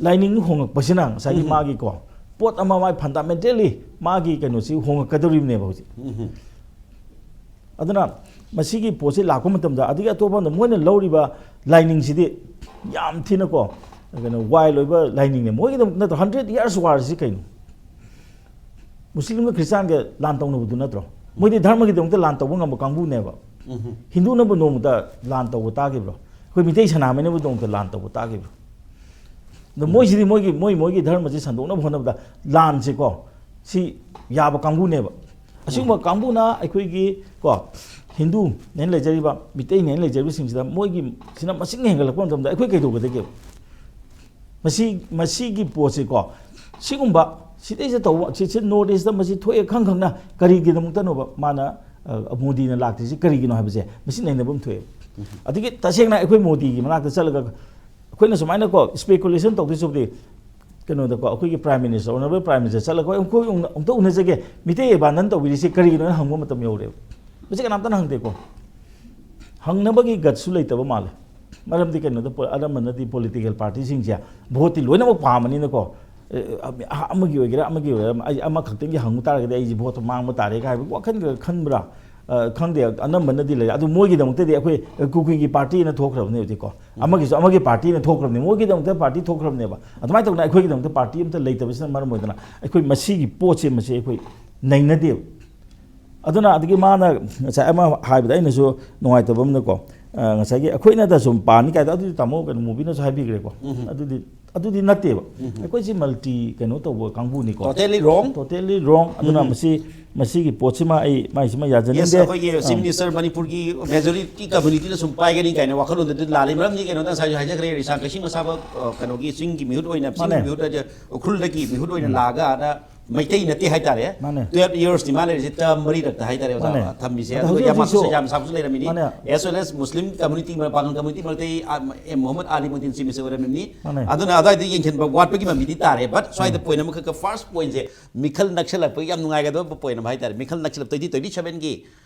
ꯂꯥꯏꯅꯤꯡ ꯍꯣꯡꯉꯛꯄꯁꯤꯅ ꯉꯁꯥꯏꯒꯤ ꯃꯥꯒꯤꯀꯣ ꯄꯣꯠ ꯑꯃ ꯃꯥꯒꯤ ꯐꯟꯗꯥꯃꯦꯟꯇꯦꯜꯂꯤ ꯃꯥꯒꯤ ꯀꯩꯅꯣꯁꯤ ꯍꯣꯡꯉꯛꯀꯗꯧꯔꯤꯕꯅꯦꯕ ꯍꯧꯖꯤꯛ꯫ ꯑꯗꯨꯅ ꯃꯁꯤꯒꯤ ꯄꯣꯠꯁꯤ ꯂꯥꯛꯄ ꯃꯇꯝꯗ ꯑꯗꯒꯤ ꯑꯇꯣꯞꯄ ꯑꯃꯗ ꯃꯣꯏꯅ ꯂꯧꯔꯤꯕ ꯂꯥꯏꯅꯤꯡꯁꯤꯗꯤ ꯌꯥꯝ ꯊꯤꯅꯀꯣ ꯀꯩꯅꯣ ꯋꯥꯏꯜ ꯑꯣꯏꯕ ꯂꯥꯏꯅꯤꯡꯅꯦ꯫ ꯃꯣꯏꯒꯤꯗꯃꯛ ꯅꯠꯇ꯭ꯔꯣ ꯍꯟꯗ꯭ꯔꯦꯠ ꯏꯌꯥꯔꯁ ꯋꯥꯔꯁꯤ ꯀꯩꯅꯣ? ꯃꯨꯁꯂꯤꯝꯒ ꯈ꯭ꯔꯤꯁꯇꯥꯟꯒ ꯂꯥꯟ ꯇꯧꯅꯕꯗꯨ ꯅꯠꯇ꯭ꯔꯣ? ꯃꯣꯏꯗꯤ ꯙꯔꯃꯒꯤꯗꯃꯛꯇ ꯂꯥꯟ ꯇꯧꯕ ꯉꯝꯕ ꯀꯥꯡꯕꯨꯅꯦꯕ꯫ ꯍꯤꯟꯗꯨꯅꯕꯨ ꯅꯣꯡꯃꯇ ꯂꯥꯟ ꯇꯧꯕ ꯇꯥꯈꯤꯕ꯭ꯔꯣ? ꯑꯩꯈꯣꯏ ꯃꯤꯇꯩ ꯁꯅꯥꯃꯍꯤꯅꯕꯨ ꯅꯣꯡꯃꯇ ꯂꯥꯟ ꯇꯧꯕ ꯇꯥꯈꯤꯕ꯭ꯔꯣ? ꯑꯗꯣ ꯃꯣꯏꯁꯤꯗꯤ ꯃꯣꯏꯒꯤ, ꯃꯣꯏ, ꯃꯣꯏꯒꯤ ꯙꯔꯃꯁꯤ ꯁꯟꯗꯣꯛꯅꯕ ꯍꯣꯠꯅꯕꯗ ꯂꯥꯟꯁꯦꯀꯣ, ꯁꯤ ꯌꯥꯕ ꯀꯥꯡꯕꯨꯅꯦꯕ꯫ ꯑꯁꯤꯒꯨꯝꯕ ꯀꯥꯡꯕꯨꯅ ꯑꯩꯈꯣꯏꯒꯤ ꯀꯣ ꯍꯤꯟꯗꯨꯅꯦꯅ ꯂꯩꯖꯔꯤꯕ, ꯃꯤꯇꯩꯅꯦꯅ ꯂꯩꯖꯔꯤꯕꯁꯤꯡꯁꯤꯗ ꯃꯣꯏꯒꯤ ꯁꯤꯅ ꯃꯁꯤꯡ ꯍꯦꯟꯒꯠꯂꯛꯄ ꯃꯇꯝꯗ ꯑꯩꯈꯣꯏ ꯀꯩꯗꯧꯒꯗꯒꯦꯕ? ꯃꯁꯤ, ꯃꯁꯤꯒꯤ ꯄꯣꯠꯁꯤꯀꯣ, ꯁꯤꯒꯨꯝꯕ ꯁꯤꯗꯩꯁꯤꯗ ꯇꯧꯕ, ꯁꯤ, ꯁꯤ ꯅꯣꯔꯠ ꯏꯁꯇ ꯃꯁꯤ ꯊꯣꯛꯑꯦ ꯈꯪ ꯈꯪꯅ ꯀꯔꯤꯒꯤꯗꯃꯛꯇꯅꯣꯕ ꯃꯥꯅ, ꯑ, ꯃꯣꯗꯤꯅ ꯂꯥꯛꯇ꯭ꯔꯤꯁꯤ ꯀꯔꯤꯒꯤꯅꯣ ꯍꯥꯏꯕꯁꯦ ꯃꯁꯤ ꯅꯩꯅꯕ ꯑꯃ ꯊꯣꯛꯑꯦ꯫ ꯑꯗꯒꯤ ꯇꯁꯦꯡꯅ ꯑꯩꯈꯣꯏ ꯃꯣꯗꯤꯒꯤ ꯃꯅꯥꯛꯇ ꯆꯠꯂꯒ ꯑꯩꯈꯣꯏꯅ ꯁꯨꯃꯥꯏꯅꯀꯣ ꯏꯁꯄꯦꯀꯨꯂꯦꯁꯟ ꯇꯧꯗꯣꯏ ꯁꯔꯨꯛꯇꯤ ꯀꯩꯅꯣꯗꯀꯣ ꯑꯩꯈꯣꯏꯒꯤ prime minister, honourable prime minister ꯆꯠꯂꯒ ꯑꯩꯈꯣꯏ ꯑꯃꯨꯛꯇ ꯎꯅꯖꯒꯦ, ꯃꯤꯇꯩ ꯑꯦꯕꯥꯟꯗꯟ ꯇꯧꯕꯤꯔꯤꯁꯤ ꯀꯔꯤꯒꯤꯅꯣ ꯍꯥꯏꯅ ꯍꯪꯕ ꯃꯇꯝ ꯌꯧꯔꯦꯕ꯫ ꯃꯁꯤ ꯀꯅꯥꯝꯇꯅ ꯍꯪꯗꯦꯀꯣ꯫ ꯍꯪꯅꯕꯒꯤ ꯒꯠꯁꯨ ꯂꯩꯇꯕ ꯃꯥꯜꯂꯦ꯫ ꯃꯔꯝꯗꯤ ꯀꯩꯅꯣꯗ ꯄꯣ-, ꯑꯅꯝꯕꯅꯗꯤ ꯄꯣꯂꯤꯇꯤꯀꯦꯜ ꯄꯥꯔꯇꯤꯁꯤꯡꯁꯦ ꯚꯣꯠꯇꯤ ꯂꯣꯏꯅꯃꯛ ꯄꯥꯝꯕꯅꯤꯅꯀꯣ, ꯑ, ꯑꯃꯒꯤ ꯑꯣꯏꯒꯦꯔꯥ, ꯑꯃꯒꯤ ꯑꯣꯏꯒꯦꯔꯥ, ꯑꯩ ꯑꯃꯈꯛꯇꯪꯒꯤ ꯍꯪꯕ ꯇꯥꯔꯒꯗꯤ ꯑꯩꯁꯦ ꯚꯣꯠꯇꯣ ꯃꯥꯡꯕ ꯇꯥꯔꯦ ꯀꯥꯏ ꯍꯥꯏꯕꯒꯤ ꯋꯥꯈꯜꯒ ꯈꯟꯕ꯭ꯔꯥ? ꯑ, ꯈꯪꯗꯦ, ꯑꯅꯝꯕꯅꯗꯤ ꯂꯩꯔꯦ꯫ ꯑꯗꯨ ꯃꯣꯏꯒꯤꯗꯃꯛꯇꯗꯤ ꯑꯩꯈꯣꯏ ꯀꯨꯀꯤꯒꯤ ꯄꯥꯔꯇꯤꯅ ꯊꯣꯛꯈ꯭ꯔꯕꯅꯦ ꯍꯧꯖꯤꯛꯀꯣ, ꯑꯃꯒꯤꯁꯨ ꯑꯃꯒꯤ ꯄꯥꯔꯇꯤꯅ ꯊꯣꯛꯈ꯭ꯔꯕꯅꯦ, ꯃꯣꯏꯒꯤꯗꯃꯛꯇ ꯄꯥꯔꯇꯤ ꯊꯣꯛꯈ꯭ꯔꯕꯅꯦꯕ꯫ ꯑꯗꯨꯃꯥꯏꯅ ꯇꯧꯗꯅ ꯑꯩꯈꯣꯏꯒꯤꯗꯃꯛꯇ ꯄꯥꯔꯇꯤ ꯑꯝꯇ ꯂꯩꯇꯕꯁꯤꯅ ꯃꯔꯝ ꯑꯣꯏꯗꯅ ꯑꯩꯈꯣꯏ ꯃꯁꯤꯒꯤ ꯄꯣꯠꯁꯦ, ꯃꯁꯤ ꯑꯩꯈꯣꯏ ꯅꯩꯅꯗꯦꯕ꯫ ꯑꯗꯨꯅ ꯑꯗꯒꯤ ꯃꯥꯅ ꯉꯁꯥꯏ ꯑꯃ ꯍꯥꯏꯕꯗ ꯑꯩꯅꯁꯨ ꯅꯨꯡꯉꯥꯏꯇꯕ ꯑꯃꯅꯀꯣ, ꯑ, ꯉꯁꯥꯏꯒꯤ ꯑꯩꯈꯣꯏꯅꯗ ꯁꯨꯝ ꯄꯥꯅꯤ ꯀꯥꯏꯗ, ꯑꯗꯨꯗꯤ ꯇꯥꯃꯣ ꯀꯩꯅꯣ movie ꯅꯁꯨ ꯍꯥꯏꯕꯤꯈ꯭ꯔꯦꯀꯣ꯫ ꯑꯗꯨꯗꯤ, ꯑꯗꯨꯗꯤ ꯅꯠꯇꯦꯕ꯫ ꯑꯩꯈꯣꯏꯁꯤ multi ꯀꯩꯅꯣ ꯇꯧꯕ ꯀꯥꯡꯕꯨꯅꯤꯀꯣ꯫ Totally wrong. Totally wrong꯫ ꯑꯗꯨꯅ ꯃꯁꯤ, ꯃꯁꯤꯒꯤ ꯄꯣꯠꯁꯤꯃ ꯑꯩ, ꯃꯥꯏꯁꯤꯃ ꯌꯥꯖꯅꯤꯡꯗꯦ꯫ Yes, ꯑꯩꯈꯣꯏꯒꯤ Chief ꯑꯥ꯫ Minister ꯃꯅꯤꯄꯨꯔꯒꯤ majority community ꯅ ꯁꯨꯝ ꯄꯥꯏꯒꯅꯤ ꯀꯥꯏꯅ ꯋꯥꯈꯜꯂꯣꯟꯗꯨꯗꯤ ꯂꯥꯜꯂꯤ꯫ ꯃꯔꯝꯗꯤ ꯀꯩꯅꯣꯗ ꯉꯁꯥꯏꯁꯨ ꯍꯥꯏꯖꯈ꯭ꯔꯦ, ꯔꯤꯁꯥꯡ ꯀꯩꯁꯤꯡ ꯑꯁꯥꯕ, ꯑ, ꯀꯩꯅꯣꯒꯤ ꯆꯤꯡꯒꯤ ꯃꯤꯍꯨꯠ ꯑꯣꯏꯅ, ꯆꯤꯡꯒꯤ ꯃꯥꯅꯦ꯫ ꯃꯤꯍꯨꯠ ꯍꯥꯏꯁꯦ ꯎꯈ꯭ꯔꯨꯜꯗꯒꯤ ꯃꯤꯍꯨꯠ ꯑꯣꯏꯅ ꯂꯥꯛꯑꯒ ꯑꯥꯗ ꯃꯩꯇꯩ ꯅꯠꯇꯦ ꯍꯥꯏꯇꯥꯔꯦ꯫ ꯃꯥꯅꯦ꯫ Twelve years ꯇꯤ ꯃꯥ ꯂꯩꯔꯤꯁꯦ term ꯃꯔꯤꯔꯛꯇ ꯍꯥꯏꯇꯥꯔꯦ ꯑꯣꯖꯥ ꯃꯥꯅꯦ꯫ ꯊꯝꯃꯤꯁꯦ꯫ ꯑꯗ ꯑꯗꯨꯒ ꯍꯧꯖꯤꯛ ꯌꯥꯝ ꯍꯧꯖꯤꯛꯁꯨ ꯃꯥꯁꯨ ꯌꯥꯝ ꯁꯥꯕꯁꯨ ꯂꯩꯔꯝꯃꯤꯅꯤ꯫ ꯃꯥꯅꯦ꯫ As well as Muslim community, ꯄꯥꯡꯒꯜ community ꯃꯔꯛꯇꯒꯤ, ꯑ, ꯑꯦꯝ ꯃꯣꯍꯝꯃꯗ ꯑꯂꯤ ꯃꯣꯗꯤꯟ ꯁꯤ ꯃꯤꯁꯦ ꯑꯣꯏꯔꯝꯃꯤꯅꯤ꯫ ꯃꯥꯅꯦ꯫ ꯑꯗꯨꯅ ꯑꯗꯨꯋꯥꯏꯗ ꯌꯦꯡꯁꯤꯟꯕ ꯋꯥꯠꯄꯒꯤ ꯃꯃꯤꯗꯤ ꯇꯥꯔꯦ꯫ But ꯁ꯭ꯋꯥꯏꯗ ꯎꯝ꯫ Point ꯑꯃꯈꯛꯀ, first point ꯁꯦ, ꯃꯤꯈꯜ ꯅꯛꯁꯜꯂꯛꯄꯒꯤ ꯌꯥꯝ ꯅꯨꯡꯉꯥꯏꯒꯗꯕ point ꯑꯃ ꯍꯥꯏꯇꯥꯔꯦ꯫ ꯃꯤꯈꯜ ꯅꯛꯁꯜꯂꯛ-, twenty twenty seven ꯒꯤ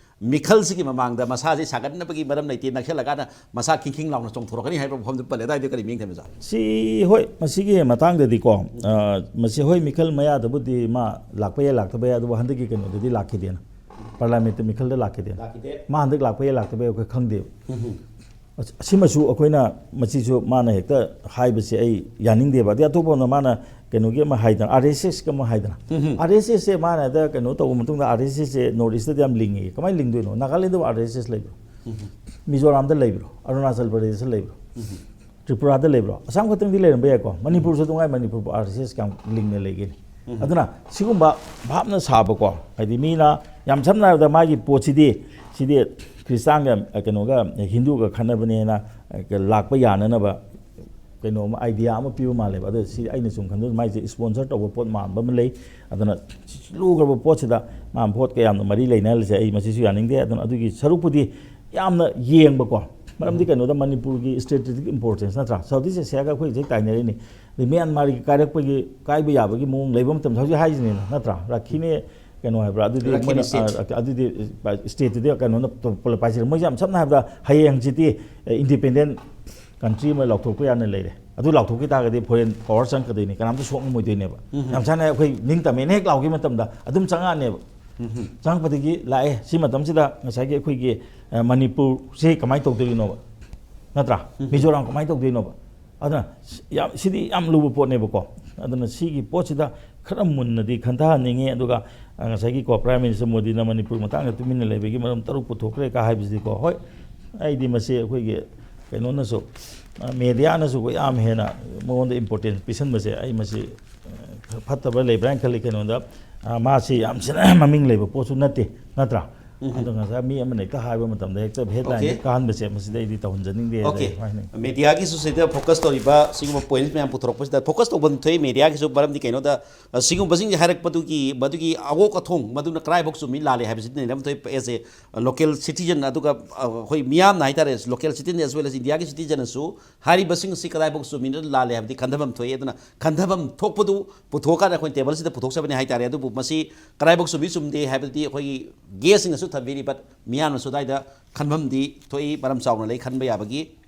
ꯃꯤꯈꯜꯁꯤꯒꯤ ꯃꯃꯥꯡꯗ ꯃꯁꯥꯁꯤ ꯁꯥꯒꯠꯅꯕꯒꯤ ꯃꯔꯝ ꯂꯩꯇꯦ, ꯅꯛꯁꯜꯂꯀꯥꯟꯗ ꯃꯁꯥ ꯈꯤꯡ ꯈꯤꯡ ꯂꯥꯎꯅ ꯆꯣꯡꯊꯣꯔꯛꯀꯅꯤ ꯍꯥꯏꯕ ꯋꯥꯐꯝꯗꯨ ꯄꯜꯂꯦ꯫ ꯑꯗꯨꯋꯥꯏꯗ ꯀꯔꯤ ꯃꯤꯠꯌꯦꯡ ꯊꯝꯃꯤ ꯑꯣꯖꯥ? ꯁꯤ, ꯍꯣꯏ, ꯃꯁꯤꯒꯤ ꯃꯇꯥꯡꯗꯗꯤꯀꯣ, ꯑ, ꯃꯁꯤ, ꯍꯣꯏ, ꯃꯤꯈꯜ ꯃꯌꯥꯗꯕꯨꯗꯤ ꯃꯥ ꯂꯥꯛꯄ ꯌꯥꯏ, ꯂꯥꯛꯇꯕ ꯌꯥꯏ, ꯑꯗꯨꯕꯨ ꯍꯟꯗꯛꯀꯤ ꯀꯩꯅꯣꯗꯗꯤ ꯂꯥꯛꯈꯤꯗꯦꯅ, ꯄꯥꯔꯂꯥꯃꯦꯟꯠꯇ ꯃꯤꯈꯜꯗ ꯂꯥꯛꯈꯤꯗꯦꯅ꯫ ꯂꯥꯛꯈꯤꯗꯦ꯫ ꯃꯥ ꯍꯟꯗꯛ ꯂꯥꯛꯄ ꯌꯥꯏ, ꯂꯥꯛꯇꯕ ꯌꯥꯏ, ꯑꯩꯈꯣꯏ ꯈꯪꯗꯦꯕ꯫ ꯎꯝ꯫ ꯑꯁ-, ꯑꯁꯤꯃꯁꯨ ꯑꯩꯈꯣꯏꯅ, ꯃꯁꯤꯁꯨ ꯃꯥꯅ ꯍꯦꯛꯇ ꯍꯥꯏꯕꯁꯦ ꯑꯩ ꯌꯥꯅꯤꯡꯗꯦꯕ꯫ ꯑꯗꯩ ꯑꯇꯣꯞꯄ ꯑꯃꯅ ꯃꯥꯅ ꯀꯩꯅꯣꯒꯤ ꯑꯃ ꯍꯥꯏꯗꯅ, ꯑꯥꯔ ꯑꯦꯁ ꯑꯦꯁꯀꯤ ꯑꯃ ꯍꯥꯏꯗꯅ, ꯎꯝ꯫ ꯑꯥꯔ ꯑꯦꯁ ꯑꯦꯁꯁꯦ ꯃꯥꯅ ꯍꯦꯛꯇ ꯀꯩꯅꯣ ꯇꯧꯕ ꯃꯇꯨꯡꯗ, ꯑꯥꯔ ꯑꯦꯁ ꯑꯦꯁꯁꯦ North East ꯇꯗꯤ ꯌꯥꯝ ꯂꯤꯡꯉꯤ꯫ ꯀꯃꯥꯏꯅ ꯂꯤꯡꯗꯣꯏꯅꯣ? ꯅꯥꯒꯥꯂꯦꯟꯗꯕꯨ ꯑꯥꯔ ꯑꯦꯁ ꯑꯦꯁ ꯂꯩꯕ꯭ꯔꯣ? ꯎꯝ꯫ ꯃꯤꯖꯣꯔꯥꯝꯗ ꯂꯩꯕ꯭ꯔꯣ? ꯑꯔꯨꯅꯥꯆꯜ ꯄ꯭ꯔꯗꯦꯁꯇ ꯂꯩꯕ꯭ꯔꯣ? ꯎꯝ꯫ ꯇ꯭ꯔꯤꯄꯨꯔꯥꯗ ꯂꯩꯕ꯭ꯔꯣ? ꯑꯁꯥꯝ ꯈꯛꯇꯪꯗꯤ ꯂꯩꯔꯝꯕ ꯌꯥꯏꯀꯣ, ꯃꯅꯤꯄꯨꯔꯁꯨ ꯑꯗꯨꯝ ꯉꯥꯏ, ꯃꯅꯤꯄꯨꯔꯕꯨ ꯑꯥꯔ ꯑꯦꯁ ꯑꯦꯁ ꯀꯌꯥꯝ ꯂꯤꯡꯅ ꯂꯩꯒꯦꯅꯦ? ꯎꯝ꯫ ꯑꯗꯨꯅ ꯁꯤꯒꯨꯝꯕ ꯚꯥꯞꯅ ꯁꯥꯕꯀꯣ, ꯍꯥꯏꯗꯤ ꯃꯤꯅ ꯌꯥꯝ ꯁꯝꯅ ꯍꯥꯏꯔꯕꯗ ꯃꯥꯒꯤ ꯄꯣꯠꯁꯤꯗꯤ, ꯁꯤꯗꯤ ꯈ꯭ꯔꯤꯁꯇꯥꯟꯒ, ꯀꯩꯅꯣꯒ, ꯍꯤꯟꯗꯨꯒ ꯈꯠꯅꯕꯅꯦꯅ ꯂꯥꯛꯄ ꯌꯥꯅꯅꯕ ꯀꯩꯅꯣꯝꯃ, idea ꯑꯃ ꯄꯤꯕ ꯃꯥꯜꯂꯦꯕ꯫ ꯑꯗꯣ ꯁꯤ ꯑꯩꯅ ꯁꯨꯝ ꯈꯟꯕꯗ ꯃꯥꯏꯁꯦ sponsor ꯇꯧꯕ ꯄꯣꯠ ꯃꯥꯟꯕ ꯑꯃ ꯂꯩ꯫ ꯑꯗꯨꯅ ꯁꯤ ꯂꯨꯈ꯭ꯔꯕ ꯄꯣꯠꯁꯤꯗ ꯃꯥ ꯚꯣꯠ ꯀꯌꯥꯝꯅ ꯃꯔꯤ ꯂꯩꯅꯍꯜꯂꯤꯁꯦ ꯑꯩ ꯃꯁꯤꯁꯨ ꯌꯥꯅꯤꯡꯗꯦ꯫ ꯑꯗꯨꯅ ꯑꯗꯨꯒꯤ ꯁꯔꯨꯛꯄꯨꯗꯤ ꯌꯥꯝꯅ ꯌꯦꯡꯕꯀꯣ, ꯃꯔꯝꯗꯤ ꯀꯩꯅꯣꯗ ꯃꯅꯤꯄꯨꯔꯒꯤ strategic importance ꯅꯠꯇ꯭ꯔꯥ? South East Asia ꯒ ꯑꯩꯈꯣꯏ ꯍꯧꯖꯤꯛ ꯇꯥꯏꯅꯔꯤꯅꯤ꯫ ꯑꯗꯩ ꯃ꯭ꯌꯥꯟꯃꯥꯔꯒꯤ ꯀꯥꯏꯔꯛꯄꯒꯤ, ꯀꯥꯏꯕ ꯌꯥꯕꯒꯤ ꯃꯑꯣꯡ ꯂꯩꯕ ꯃꯇꯝꯗ ꯍꯧꯖꯤꯛ ꯍꯥꯏꯁꯤꯅꯤꯅ, ꯅꯠꯇ꯭ꯔꯥ? ꯔꯥꯈꯤꯅꯦ, ꯀꯩꯅꯣ ꯍꯥꯏꯕ꯭ꯔꯥ? ꯑꯗꯨꯗꯤ ꯔꯥꯈꯤꯅꯦ ꯃꯣꯏꯅ, state꯫ ꯑ, ꯑꯗꯨꯗꯤ state ꯇꯨꯗꯤ ꯀꯩꯅꯣꯅ ꯄꯨꯂꯞ ꯄꯥꯏꯁꯤꯜꯂꯦ꯫ ꯃꯣꯏꯁꯦ ꯌꯥꯝ ꯁꯝꯅ ꯍꯥꯏꯔꯕꯗ ꯍꯌꯦꯡ ꯍꯪꯆꯤꯠꯇꯤ, ꯑ, independent country ꯑꯃ ꯂꯥꯎꯊꯣꯛꯄ ꯌꯥꯅ ꯂꯩꯔꯦ꯫ ꯑꯗꯨ ꯂꯥꯎꯊꯣꯛꯈꯤ ꯇꯥꯔꯒꯗꯤ foreign power ꯆꯪꯉꯛꯀꯗꯣꯏꯅꯤ, ꯀꯅꯥꯝꯇ ꯁꯣꯛ ꯉꯝꯃꯣꯏꯗꯣꯏꯅꯦꯕ꯫ ꯌꯥꯝ ꯁꯥꯅ ꯑꯩꯈꯣꯏ ꯅꯤꯡꯇꯝꯃꯦꯅ ꯍꯦꯛ ꯂꯥꯎꯈꯤꯕ ꯃꯇꯝꯗ ꯑꯗꯨꯝ ꯆꯪꯉꯛꯑꯅꯦꯕ꯫ ꯆꯪꯉꯛꯄꯗꯒꯤ ꯂꯥꯛꯑꯦ꯫ ꯁꯤ ꯃꯇꯝꯁꯤꯗ ꯉꯁꯥꯏꯒꯤ ꯑꯩꯈꯣꯏꯒꯤ, ꯑ, ꯃꯅꯤꯄꯨꯔꯁꯤ ꯀꯃꯥꯏꯅ ꯇꯧꯗꯣꯏꯅꯣꯕ? ꯅꯠꯇ꯭ꯔꯥ? ꯃꯤꯖꯣꯔꯥꯝ ꯀꯃꯥꯏꯅ ꯇꯧꯗꯣꯏꯅꯣꯕ? ꯑꯗꯨꯅ ꯁꯤ-, ꯌꯥꯝ, ꯁꯤꯗꯤ ꯌꯥꯝ ꯂꯨꯕ ꯄꯣꯠꯅꯦꯕꯀꯣ꯫ ꯑꯗꯨꯅ ꯁꯤꯒꯤ ꯄꯣꯠꯁꯤꯗ ꯈꯔ ꯃꯨꯟꯅꯗꯤ ꯈꯟꯊꯍꯟꯅꯤꯡꯉꯤ꯫ ꯑꯗꯨꯒ, ꯑ, ꯉꯁꯥꯏꯒꯤꯀꯣ, Prime Minister ꯃꯣꯗꯤꯅ ꯃꯅꯤꯄꯨꯔ ꯃꯇꯥꯡꯗ ꯇꯨꯃꯤꯟꯅ ꯂꯩꯕꯒꯤ ꯃꯔꯝ ꯇꯔꯨꯛ ꯄꯨꯊꯣꯛꯈ꯭ꯔꯦ ꯀ ꯍꯥꯏꯕꯁꯤꯗꯤꯀꯣ, ꯍꯣꯏ, ꯑꯩꯗꯤ ꯃꯁꯤ ꯑꯩꯈꯣꯏꯒꯤ ꯀꯩꯅꯣꯅꯁꯨ, ꯑ, ꯃꯦꯗꯤꯌꯥꯅꯁꯨ ꯌꯥꯝ ꯍꯦꯟꯅ ꯃꯉꯣꯟꯗ importance ꯄꯤꯁꯟꯕꯁꯦ ꯑꯩ ꯃꯁꯤ, ꯑ, ꯐꯠꯇꯕ ꯂꯩꯕ꯭ꯔꯥ ꯍꯥꯏꯅ ꯈꯜꯂꯤ꯫ ꯀꯩꯅꯣꯗ, ꯑ, ꯃꯥꯁꯤ ꯌꯥꯝ ꯁꯤꯅ ꯃꯃꯤꯡ ꯂꯩꯕ ꯄꯣꯠꯁꯨ ꯅꯠꯇꯦ, ꯅꯠꯇ꯭ꯔꯥ? ꯑꯗꯣ ꯉꯁꯥꯏ ꯃꯤ ꯑꯃꯅ ꯍꯦꯛꯇ ꯍꯥꯏꯕ ꯃꯇꯝꯗ ꯍꯦꯛꯇ headline Okay. ꯍꯦꯛ ꯀꯥꯍꯟꯕꯁꯦ, ꯃꯁꯤꯗ ꯑꯩꯗꯤ ꯇꯧꯍꯟꯖꯅꯤꯡꯗꯦ꯫ Okay. ꯑꯗꯨꯃꯥꯏꯅ꯫ ꯃꯦꯗꯤꯌꯥꯒꯤꯁꯨ ꯁꯤꯗ focus ꯇꯧꯔꯤꯕ ꯁꯤꯒꯨꯝꯕ points ꯃꯌꯥꯝ ꯄꯨꯊꯣꯔꯛꯄꯁꯤꯗ focus ꯇꯧꯐꯝ ꯊꯣꯛꯏ꯫ ꯃꯦꯗꯤꯌꯥꯒꯤꯁꯨ ꯃꯔꯝꯗꯤ ꯀꯩꯅꯣꯗ, ꯑ, ꯁꯤꯒꯨꯝꯕꯁꯤꯡꯁꯦ ꯍꯥꯏꯔꯛꯄꯗꯨꯒꯤ, ꯃꯗꯨꯒꯤ ꯑꯋꯣꯛ ꯑꯊꯣꯡ ꯃꯗꯨꯅ ꯀꯗꯥꯏꯐꯥꯎ ꯆꯨꯝꯃꯤ ꯂꯥꯜꯂꯤ ꯍꯥꯏꯕꯁꯤꯗꯤ ꯅꯩꯅꯐꯝ ꯊꯣꯛꯏ꯫ As a local citizen, ꯑꯗꯨꯒ, ꯑ, ꯑꯩꯈꯣꯏ ꯃꯤꯌꯥꯝꯅ ꯍꯥꯏꯇꯥꯔꯦ, local citizen as well as ꯏꯟꯗꯤꯌꯥꯒꯤ citizen ꯅꯁꯨ ꯍꯥꯏꯔꯤꯕꯁꯤꯡ ꯑꯁꯤ ꯀꯗꯥꯏꯐꯥꯎ ꯆꯨꯝꯃꯤꯅꯣ ꯂꯥꯜꯂꯤ ꯍꯥꯏꯕꯗꯤ ꯈꯟꯊꯐꯝ ꯊꯣꯛꯏ꯫ ꯑꯗꯨꯅ ꯈꯟꯊꯐꯝ ꯊꯣꯛꯄꯗꯨ ꯄꯨꯊꯣꯛꯑꯀꯥꯟꯗ ꯑꯩꯈꯣꯏꯅ table ꯁꯤꯗ ꯄꯨꯊꯣꯛꯆꯕꯅꯤ ꯍꯥꯏꯇꯥꯔꯦ꯫ ꯑꯗꯨꯕꯨ ꯃꯁꯤ ꯀꯗꯥꯏꯐꯥꯎ ꯆꯨꯝꯃꯤ ꯆꯨꯝꯗꯦ ꯍꯥꯏꯕꯗꯤ ꯑꯩꯈꯣꯏꯒꯤ guest ꯁꯤꯡꯅꯁꯨ ꯊꯝꯕꯤꯔꯤ, but ꯃꯤꯌꯥꯝꯅꯁꯨ ꯑꯗꯨꯋꯥꯏꯗ ꯈꯟꯐꯝꯗꯤ ꯊꯣꯛꯏ, ꯃꯔꯝ ꯆꯥꯎꯅ ꯂꯩ ꯈꯟꯕ ꯌꯥꯕꯒꯤ꯫